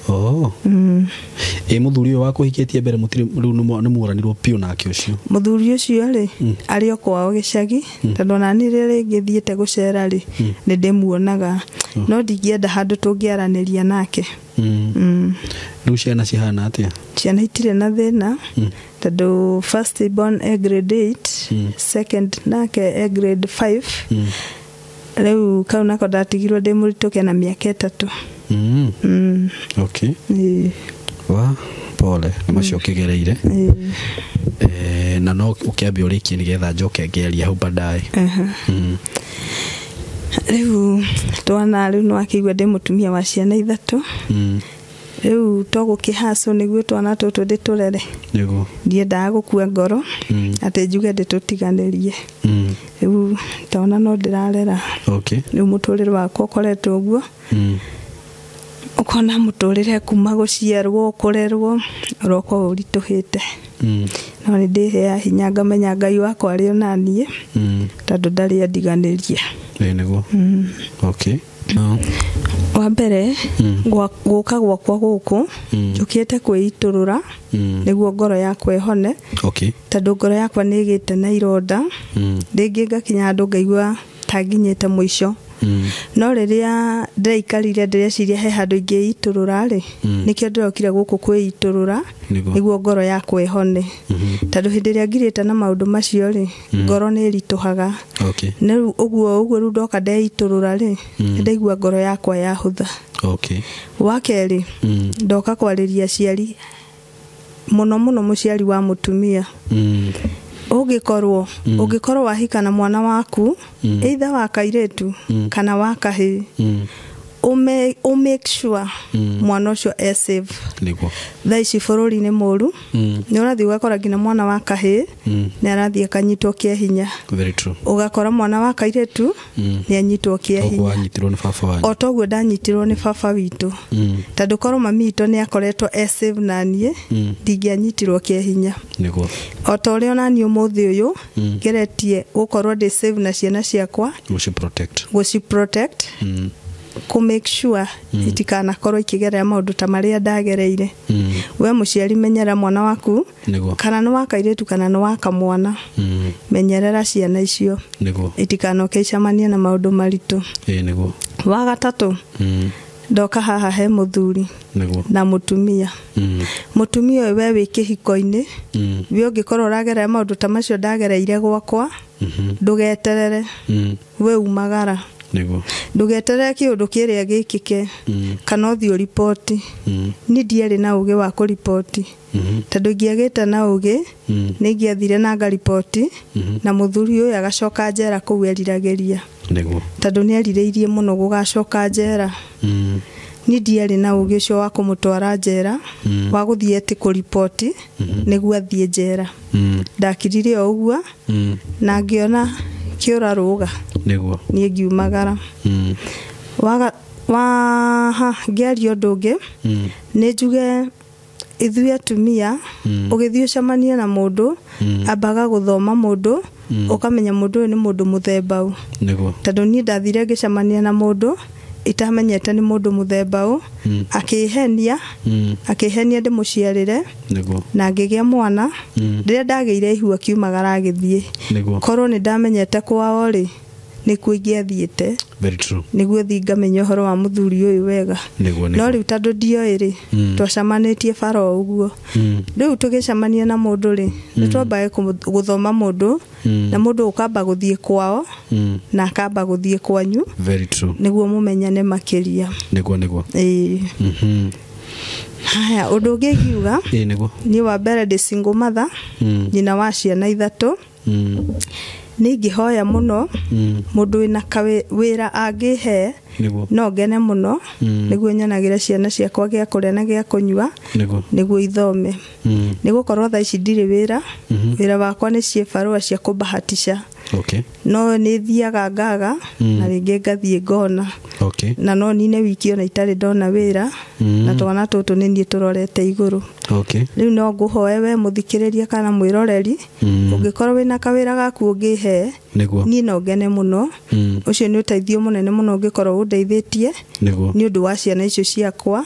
Oh. Ĩ mũthuri ũyũ wakũhikĩtie mbere mũtirĩ rĩu nĩ muoranirwo piũ nake ũcio? Mũthuri ũcio rĩ, arĩ o kwao gĩcagi, tondũ ona niĩ rĩrĩa rĩngĩ thiĩte gũcera rĩ, nĩ ndĩmuonaga, no ndingĩenda handũ tũngĩaranĩria nake. Rĩu ciana cihana atĩa? Ciana itirĩ na thĩna, tondũ first born e grade 8, second nake e grade 5. Rĩu kau nako ndatigirwo ndĩ mũritũ kena mĩaka 3. Okay. Wa pole nĩ macio ũkĩgereire. Na no ũkĩambia ũrĩkie nĩgetha njoke ngĩaria hau baadaye. Rĩu twana rĩu nĩ wakĩigua ndĩ mũtumia wa ciana 3. Rĩu to gũkĩhacwo nĩguo twana tũtũ ndĩtũrere. Nĩguo. Ndiendaga gũkua ngoro atĩ njuge ndĩtũtiganĩrie. Rĩu twana no ndĩrarera. Okay. Rĩu mũtũrĩre wakwa ũkoretwo ũguo. Ũkona mũtũrĩre kuma gũciarwo kũrerwo ũroka ũritũhĩte. No nĩ ndĩheaga hinya ngamenya Ngai wakwa arĩ ona niĩ, tondũ ndarĩ andiganĩria. Ĩĩ nĩguo. Okay. Wa mbere, gũka gwakwa gũkũ njũkĩte kwĩitũrũra nĩguo ngoro yakwa ĩhone. Okay. Tondũ ngoro yakwa nĩ ĩgĩte na ironda, rĩngĩ ngakinya handũ ngaigua ta nginyĩte mũico. No rĩrĩa ndĩraikarire ndĩreciria he handũ ingĩitũrũra rĩ, nĩkĩo ndĩrokire gũkũ kwĩitũrũra nĩguo ngoro yakwa ĩhone. Tondũ hĩndĩ ĩrĩa ngirĩte na maũndũ macio rĩ, ngoro nĩ ĩritũhaga. Okay. Rĩu ũguo ũguo rĩu ndoka ndeitũrũra rĩ, ndaigua ngoro yakwa yahũtha. Okay. Wa kerĩ, ndoka kwarĩria aciari, mũno mũno mũciari wa mũtumia. Ũngĩkorwo wahika na mwana waku, either wa kairĩtu kana wa kahĩĩ, ũ make sure mwana ũcio e safe. Nĩguo. Thaa ici bũrũri nĩ mũru, nĩ ũrathiĩ ũgakora nginya mwana wa kahĩĩ nĩ arathiĩ akanyitwo kĩa hinya. Very true. Ũgakora mwana wa kairĩtu nĩ anyitwo kĩa Toguo hinya. wanyitirwo nĩ baba wanyu. O toguo ndanyitirwo nĩ baba witũ. Tondũ korwo mami witũ nĩ akoretwo e safe na niĩ, ndingĩanyitirwo kĩa hinya. Nĩguo. O ta ũrĩa ona niĩ ũmũthĩ ũyũ ngeretie gũkorwo ndĩ safe na ciana ciakwa, Gũci protect. gũci protect, kũ make sure itikanakorwo ikĩgerera maũndũ ta marĩa ndagereire. We mũciari menyerera mwana waku, Nĩguo. kana nĩ wa kairĩtu kana nĩ wa kamwana, menyerera ciana icio Nĩguo. itikanoke icemanie na maũndũ maritũ. Ĩĩ nĩguo. Wa gatatũ, ndoka haha he mũthuri Nĩguo. na mũtumia. Mũtumia ũyũ we wĩ kĩhiko-inĩ, we ũngĩkorwo ũragerera maũndũ ta macio ndagereire gwakwa, ndũgeterere, we umagara. Nĩguo. Ndũgeterere kĩũndũ kĩrĩa gĩkĩke, kana ũthiĩ ũriboti. Niĩ ndiarĩ na ũgĩ wa kũriboti, tondũ ingĩagĩte na ũgĩ nĩ ingĩathire na ngariboti, na mũthuri ũyũ agacoka njera kũu eriragĩria. Nĩguo. Tondũ nĩ erirĩirie mũno gũgacoka njera. Niĩ ndiarĩ na ũgĩ ũcio wa kũmũtwara njera, wa gũthiĩ atĩ kũriboti nĩguo athiĩ njera. Ndakirire o ũguo, na ngĩona kĩũra rũga. Nĩguo. Niĩ ngiumagara. Ngĩaria ũndũ ũngĩ, nĩ njuge ithuĩ atumia, ũgĩthiĩ ũcemanie na mũndũ, ambaga gũthoma mũndũ, ũkamenya mũndũ ũyũ nĩ mũndũ mũthemba ũ. Nĩguo. Tondũ niĩ ndathire ngĩcemania na mũndũ itamenyete nĩ mũndũ mũthemba ũ, akĩhenia, akĩhenia ndĩmũciarĩre, Nĩguo. na ngĩgĩa mwana. Rĩrĩa ndagĩire ihu akiumagara agĩthiĩ. Nĩguo. Korwo nĩ ndamenyete kwao rĩ, nĩkuo ingĩathiĩte. Very true. Nĩguo thiĩ ngamenya ũhoro wa mũthuri ũyũ wega. Nĩguo, No nĩguo. rĩu tondũ ndioĩ rĩ, twacemanĩtie bara o ũguo. Rĩu tũgĩcemania na mũndũ rĩ, nĩ twambaga gũthoma mũndũ, na mũndũ ũkamba gũthiĩ kwao, na akamba gũthiĩ kwanyu. Very true. Nĩguo mũmenyane makĩria. Nĩguo, nĩguo. Ĩĩ. Haya, ũndũ ũngĩ ingiuga, Ĩĩ nĩguo. niĩ wa mbere ndĩ single mother, nyina wa ciana 3. Nĩ ingĩhoya mũno mũndũ wĩna wĩra angĩhe, Nĩguo. no ngene mũno, nĩguo nyonagĩre ciana ciakwa gĩa kũrĩa na gĩa kũnyua, Nĩguo. nĩguo ithome. Nĩ gũkorwo thaa ici ndirĩ wĩra, wĩra wakwa nĩ ciĩbarũa cia kũbahatisha. Okay. No nĩ thiaga ngaga na rĩngĩ ngathiĩ ngona. Okay. Na no nine wiki ona itarĩ ndona wĩra na twana tũtũ nĩ niĩ tũrorete igũrũ. Okay. Rĩu no ngũhoe we mũthikĩrĩria kana mwĩroreri ũngĩkorwo wĩna kawĩra gaku ũngĩhe Nĩguo. niĩ no ngene mũno. Ũcio nĩ ũteithio mũnene mũno ũngĩkorwo ũndeithĩtie Nĩguo. nĩ ũndũ wa ciana icio ciakwa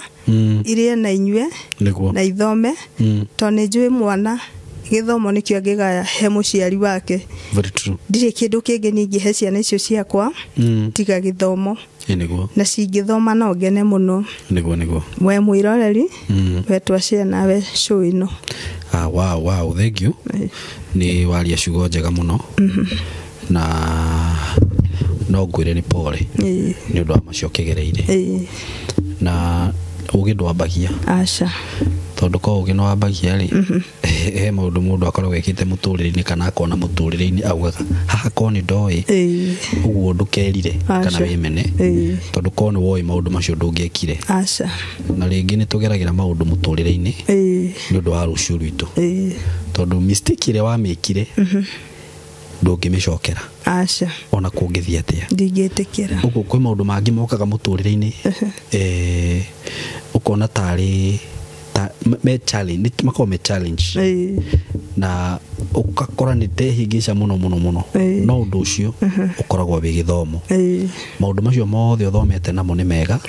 irie na inyue Nĩguo. na ithome tondũ nĩ njũĩ mwana gĩthomo nĩkĩo angĩgaya he mũciari wake. Very true. Ndirĩ kĩndũ kĩngĩ ningĩ he ciana icio ciakwa tiga gĩthomo. Nĩguo. Na cingĩthoma no ngene mũno. Nĩguo nĩguo. We mwĩroreri we twacare nawe show ĩno. Ah, wow, wow, thank you. Nĩ waria ciugo njega mũno na no ngwĩre nĩ pole nĩ ũndũ wa macio ũkĩgereire na ũgĩ ndwambagia. Aca. Tondũ ko ũgĩ nĩwambagia rĩ he maũndũ mũndũ akoragwo ekĩte mũtũrĩre-inĩ kana akona mũtũrĩre-inĩ augaga haha ko nĩ ndoĩ ũguo ndũkerire kana wĩmene tondũ ko nĩ woĩ maũndũ macio ndũngĩekire. Aca. Na rĩngĩ nĩ tũgeragĩra maũndũ mũtũrĩre-inĩ nĩ ũndũ wa rũciũ rwitũ tondũ mistake ĩrĩa wamĩkire ndũngĩmĩcokera. Aca. Ona kũngĩthiĩ atĩa ndingĩtĩkĩra. Ũguo kwĩ maũndũ mangĩ mokaga mũtũrĩre-inĩ ũkona tarĩ me challenge makoragwo me challenge na ũgakora nĩ ndehĩngĩca mũno mũno mũno no ũndũ ũcio ũkoragwo wĩ gĩthomo. Maũndũ macio mothe ũthomete namo nĩ mega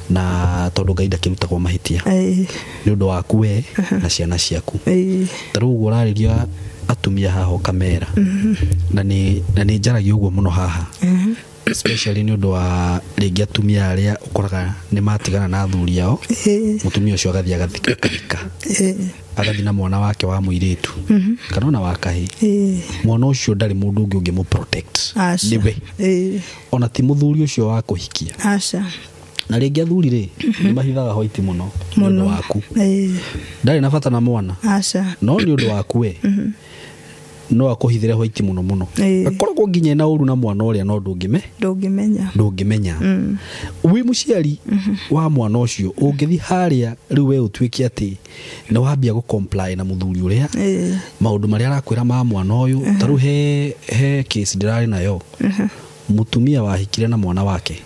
na tondũ Ngai ndakĩrutagwo mahĩtia nĩ ũndũ waku we na ciana ciaku. Ta rĩu ũguo ũrarĩria atumia haha ũkamera na nĩ njaragia ũguo mũno haha especially nĩ ũndũ wa rĩngĩ atumia arĩa ũkoraga nĩ matigana na athuri ao mũtumia ũcio agathiĩ agathika agathiĩ na mwana wake wa mũirĩtu kana ona wa kahĩĩ. Mwana ũcio ndarĩ mũndũ ũngĩ ũngĩmũ protect nĩwe ona ti mũthuri ũcio wa kũhikia. Aca. Na rĩngĩ athuri rĩ nĩ mahithaga hoiti mũno nĩ ũndũ waku. Ndarĩ na bata na mwana. Aca. No nĩ ũndũ waku we no akũhithĩre hoiti mũno mũno akoragwo nginya na ũru na mwana ũrĩa no ndũngĩmenya. Ndũngĩmenya. Wĩ mũciari wa mwana ũcio ũngĩthiĩ harĩa rĩu we ũtuĩke atĩ nĩ wambia gũ comply na mũthuri ũrĩa maũndũ marĩa arakwĩra ma mwana ũyũ. Ta rĩu he case ndĩrarĩ nayo mũtumia wahikire na mwana wake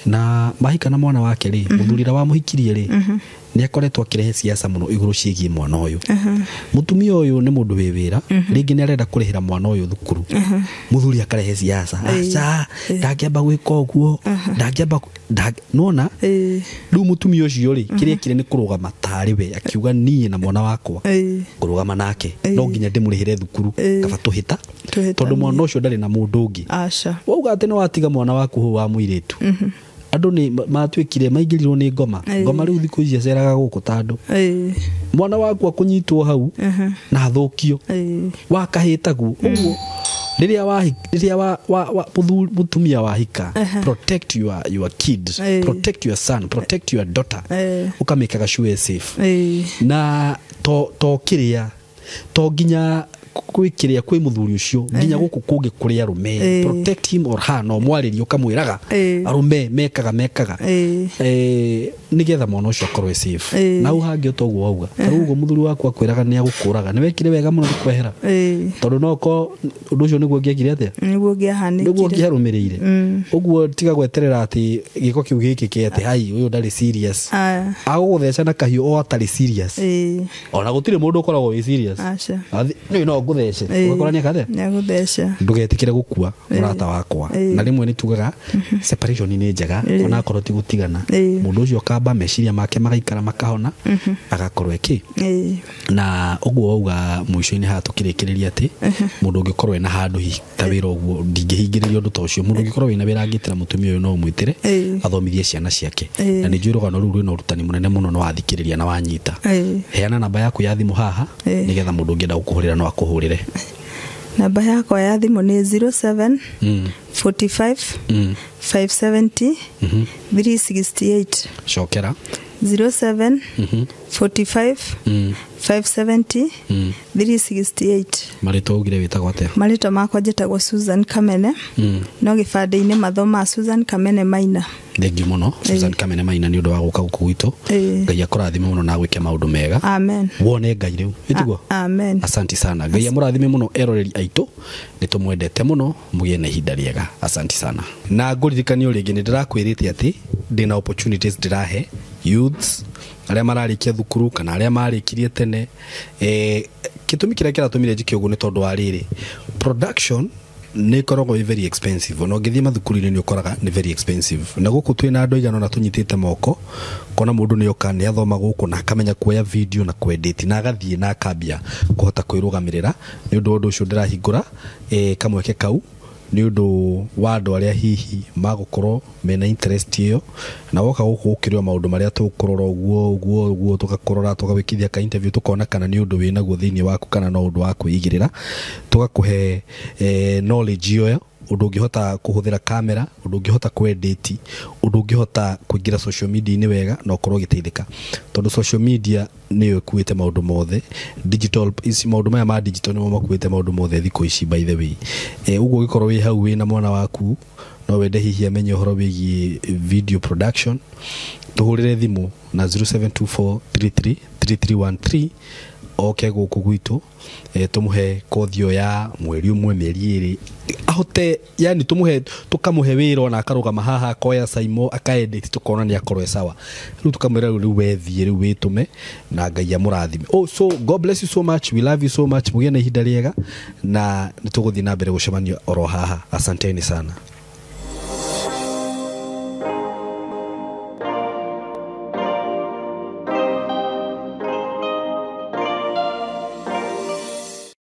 na mahika na mwana wake rĩ mũthuri ũrĩa wamũhikirie rĩ nĩ akoretwo akĩrehe siasa mũno igũrũ ciĩgiĩ mwana ũyũ. Mũtumia ũyũ nĩ mũndũ wĩ wĩra rĩngĩ nĩ arenda kũrĩhĩra mwana ũyũ thukuru mũthuri akarehe siasa aca ndangĩamba gwĩka ũguo ndangĩamba nona rĩu mũtumia ũcio rĩ kĩrĩa ekire nĩ kũrũgama tarĩ we akiuga niĩ na mwana wakwa ngũrũgama nake no nginya ndĩmũrĩhĩre thukuru kaba tũhĩta tondũ mwana ũcio ndarĩ na mũndũ ũngĩ. Wauga atĩ nĩ watiga mwana waku hau wa mũirĩtu andũ nĩ matuĩkire maingĩrirwo nĩ ngoma. Ngoma rĩu thikũ ici aceraga gũkũ ta andũ. Mwana waku akũnyitwo hau na athũkio wakahĩtagwo ũguo rĩrĩa wa mũtumia wahika protect your kid, protect your son, protect your daughter, ũkamĩkaga sure safe na to kĩrĩa to nginya kwĩ kĩrĩa kwĩ mũthuri ũcio nginya gũkũ kũngĩ kũrĩ arũme protect him or her no mwarĩrie ũkamwĩraga arũme mekaga nĩgetha mwana ũcio akorwo e safe. Na hau hangĩ ũtoguo wauga ta rĩu ũguo mũthuri waku akwĩraga nĩ agũkũraga nĩ wekire wega mũno nĩ kwehera tondũ no ko ũndũ ũcio nĩguo ũngĩekire atĩa nĩguo ũngĩahanĩkire nĩguo ũngĩarũmĩrĩire. Ũguo tiga gweterera atĩ gĩko kĩu gĩkĩke atĩ hai ũyũ ndarĩ serious agũgũtheca na kahiũ o atarĩ serious ona gũtirĩ mũndũ ũkoragwo wĩ serious nĩ no ngũthece ũgakora nĩ akathea nĩ agũtheca. Ndũgetĩkĩre gũkua mũrata wakwa. Na rĩmwe nĩ tugaga separation nĩ njega ona akorwo ti gũtigana mũndũ ũcio akamba meciria make magaikara makahona agakorwo eki na ũguo wauga mũico-inĩ haha tũkĩrĩkĩrĩria atĩ mũndũ ũngĩkorwo ena handũ hihi ta wĩra ũguo ndingĩhingĩrĩria ũndũ ta ũcio mũndũ ũngĩkorwo wĩna wĩra angĩtĩra mũtumia ũyũ no ũmwĩtĩre athomithie ciana ciake na nĩ njũĩ rũgano rũu rwĩna ũrutani mũnene mũno na wathikĩrĩria na wanyita. Heana namba yaku ya thimũ haha nĩgetha mũndũ ũngĩenda gũkũhũrĩra no akũhũrĩre. Namba yakwa ya thimũ nĩ 07 45 570 368. Cokera. 07 45 570 368. Marĩtwa ugire wĩtagwo atĩa? Marĩtwa makwa njĩtagwo Susan Kamene, no gĩbandĩ-inĩ mathomaa Susan Kamene Maina. Thengiũ mũno, Susan Kamene Maina, nĩ ũndũ wa gũka gũkũ gwitũ. Ngai akũrathime mũno na agwĩke maũndũ mega. Amen. Wone Ngai rĩu, ĩtiguo? Amen. Asanti sana. Ngai amũrathime mũno eroreri aitũ, nĩ tũmwendete mũno, mũgĩe na ihinda rĩega. Asanti sana. Na ngũririkanio rĩngĩ, nĩ ndĩrakwĩrĩte atĩ ndĩna opportunities ndĩrahe youths arĩa mararĩkia thukuru kana arĩa marĩkirie tene. Gĩtũmi kĩrĩa kĩratũmire njĩke ũguo nĩ tondũ wa rĩrĩ, production nĩ ĩkoragwo ĩ very expensive, ona ũngĩthiĩ mathukuru-inĩ nĩ ũkoraga nĩ very expensive. Na gũkũ twĩna andũ aigana ũna tũnyitĩte moko, kona mũndũ nĩ oka nĩ athoma gũkũ na akamenya kuoya video na kwedit na agathiĩ na akambia kũhota kwĩrũgamĩrĩra. Nĩ ũndũ wa ũndũ ũcio ndĩrahingũra kamweke kau nĩ ũndũ wa andũ arĩa hihi magũkorwo mena interest ĩyo, na woka gũkũ ũkĩrĩo maũndũ marĩa tũkũrora ũguo ũguo ũguo, tũgakũrora, tũgagwĩkithia ka interview, tũkona kana nĩ ũndũ wĩnaguo thĩinĩ waku kana no ũndũ wa kwĩigĩrĩra, tũgakũhe knowledge ĩyo, ũndũ ũngĩhota kũhũthĩra kamera, ũndũ ũngĩhota kwedit, ũndũ ũngĩhota kũingĩra social media-inĩ wega na ũkorwo ũgĩteithĩka, tondũ social media nĩyo ĩkuĩte maũndũ mothe digital ici, maũndũ maya ma digital nĩmo makuĩte maũndũ mothe thikũ ici, by the way. Ũguo ũgĩkorwo wĩ hau wĩna mwana waku, no wende hihi amenye ũhoro wĩgiĩ video production, tũhũrĩre thimũ na 0724333313, oke gũkũ gwitũ, tũmũhe kothi ĩyo ya mweri ũmwe, mĩeri ĩrĩ, ahote yani tũmũhe, tũkamũhe wĩra ona akarũgama haha akoya Saimo akaedit, tũkona nĩ akorwo e sawa. Rĩu tũkamwĩra rĩu wethiĩ, rĩu wĩtũme, na Ngai amũrathime. Oh, so God bless you so much, we love you so much, mũgĩe na ihinda rĩega na nĩ tũgũthiĩ na mbere gũcemania oro haha. Asanteni sana.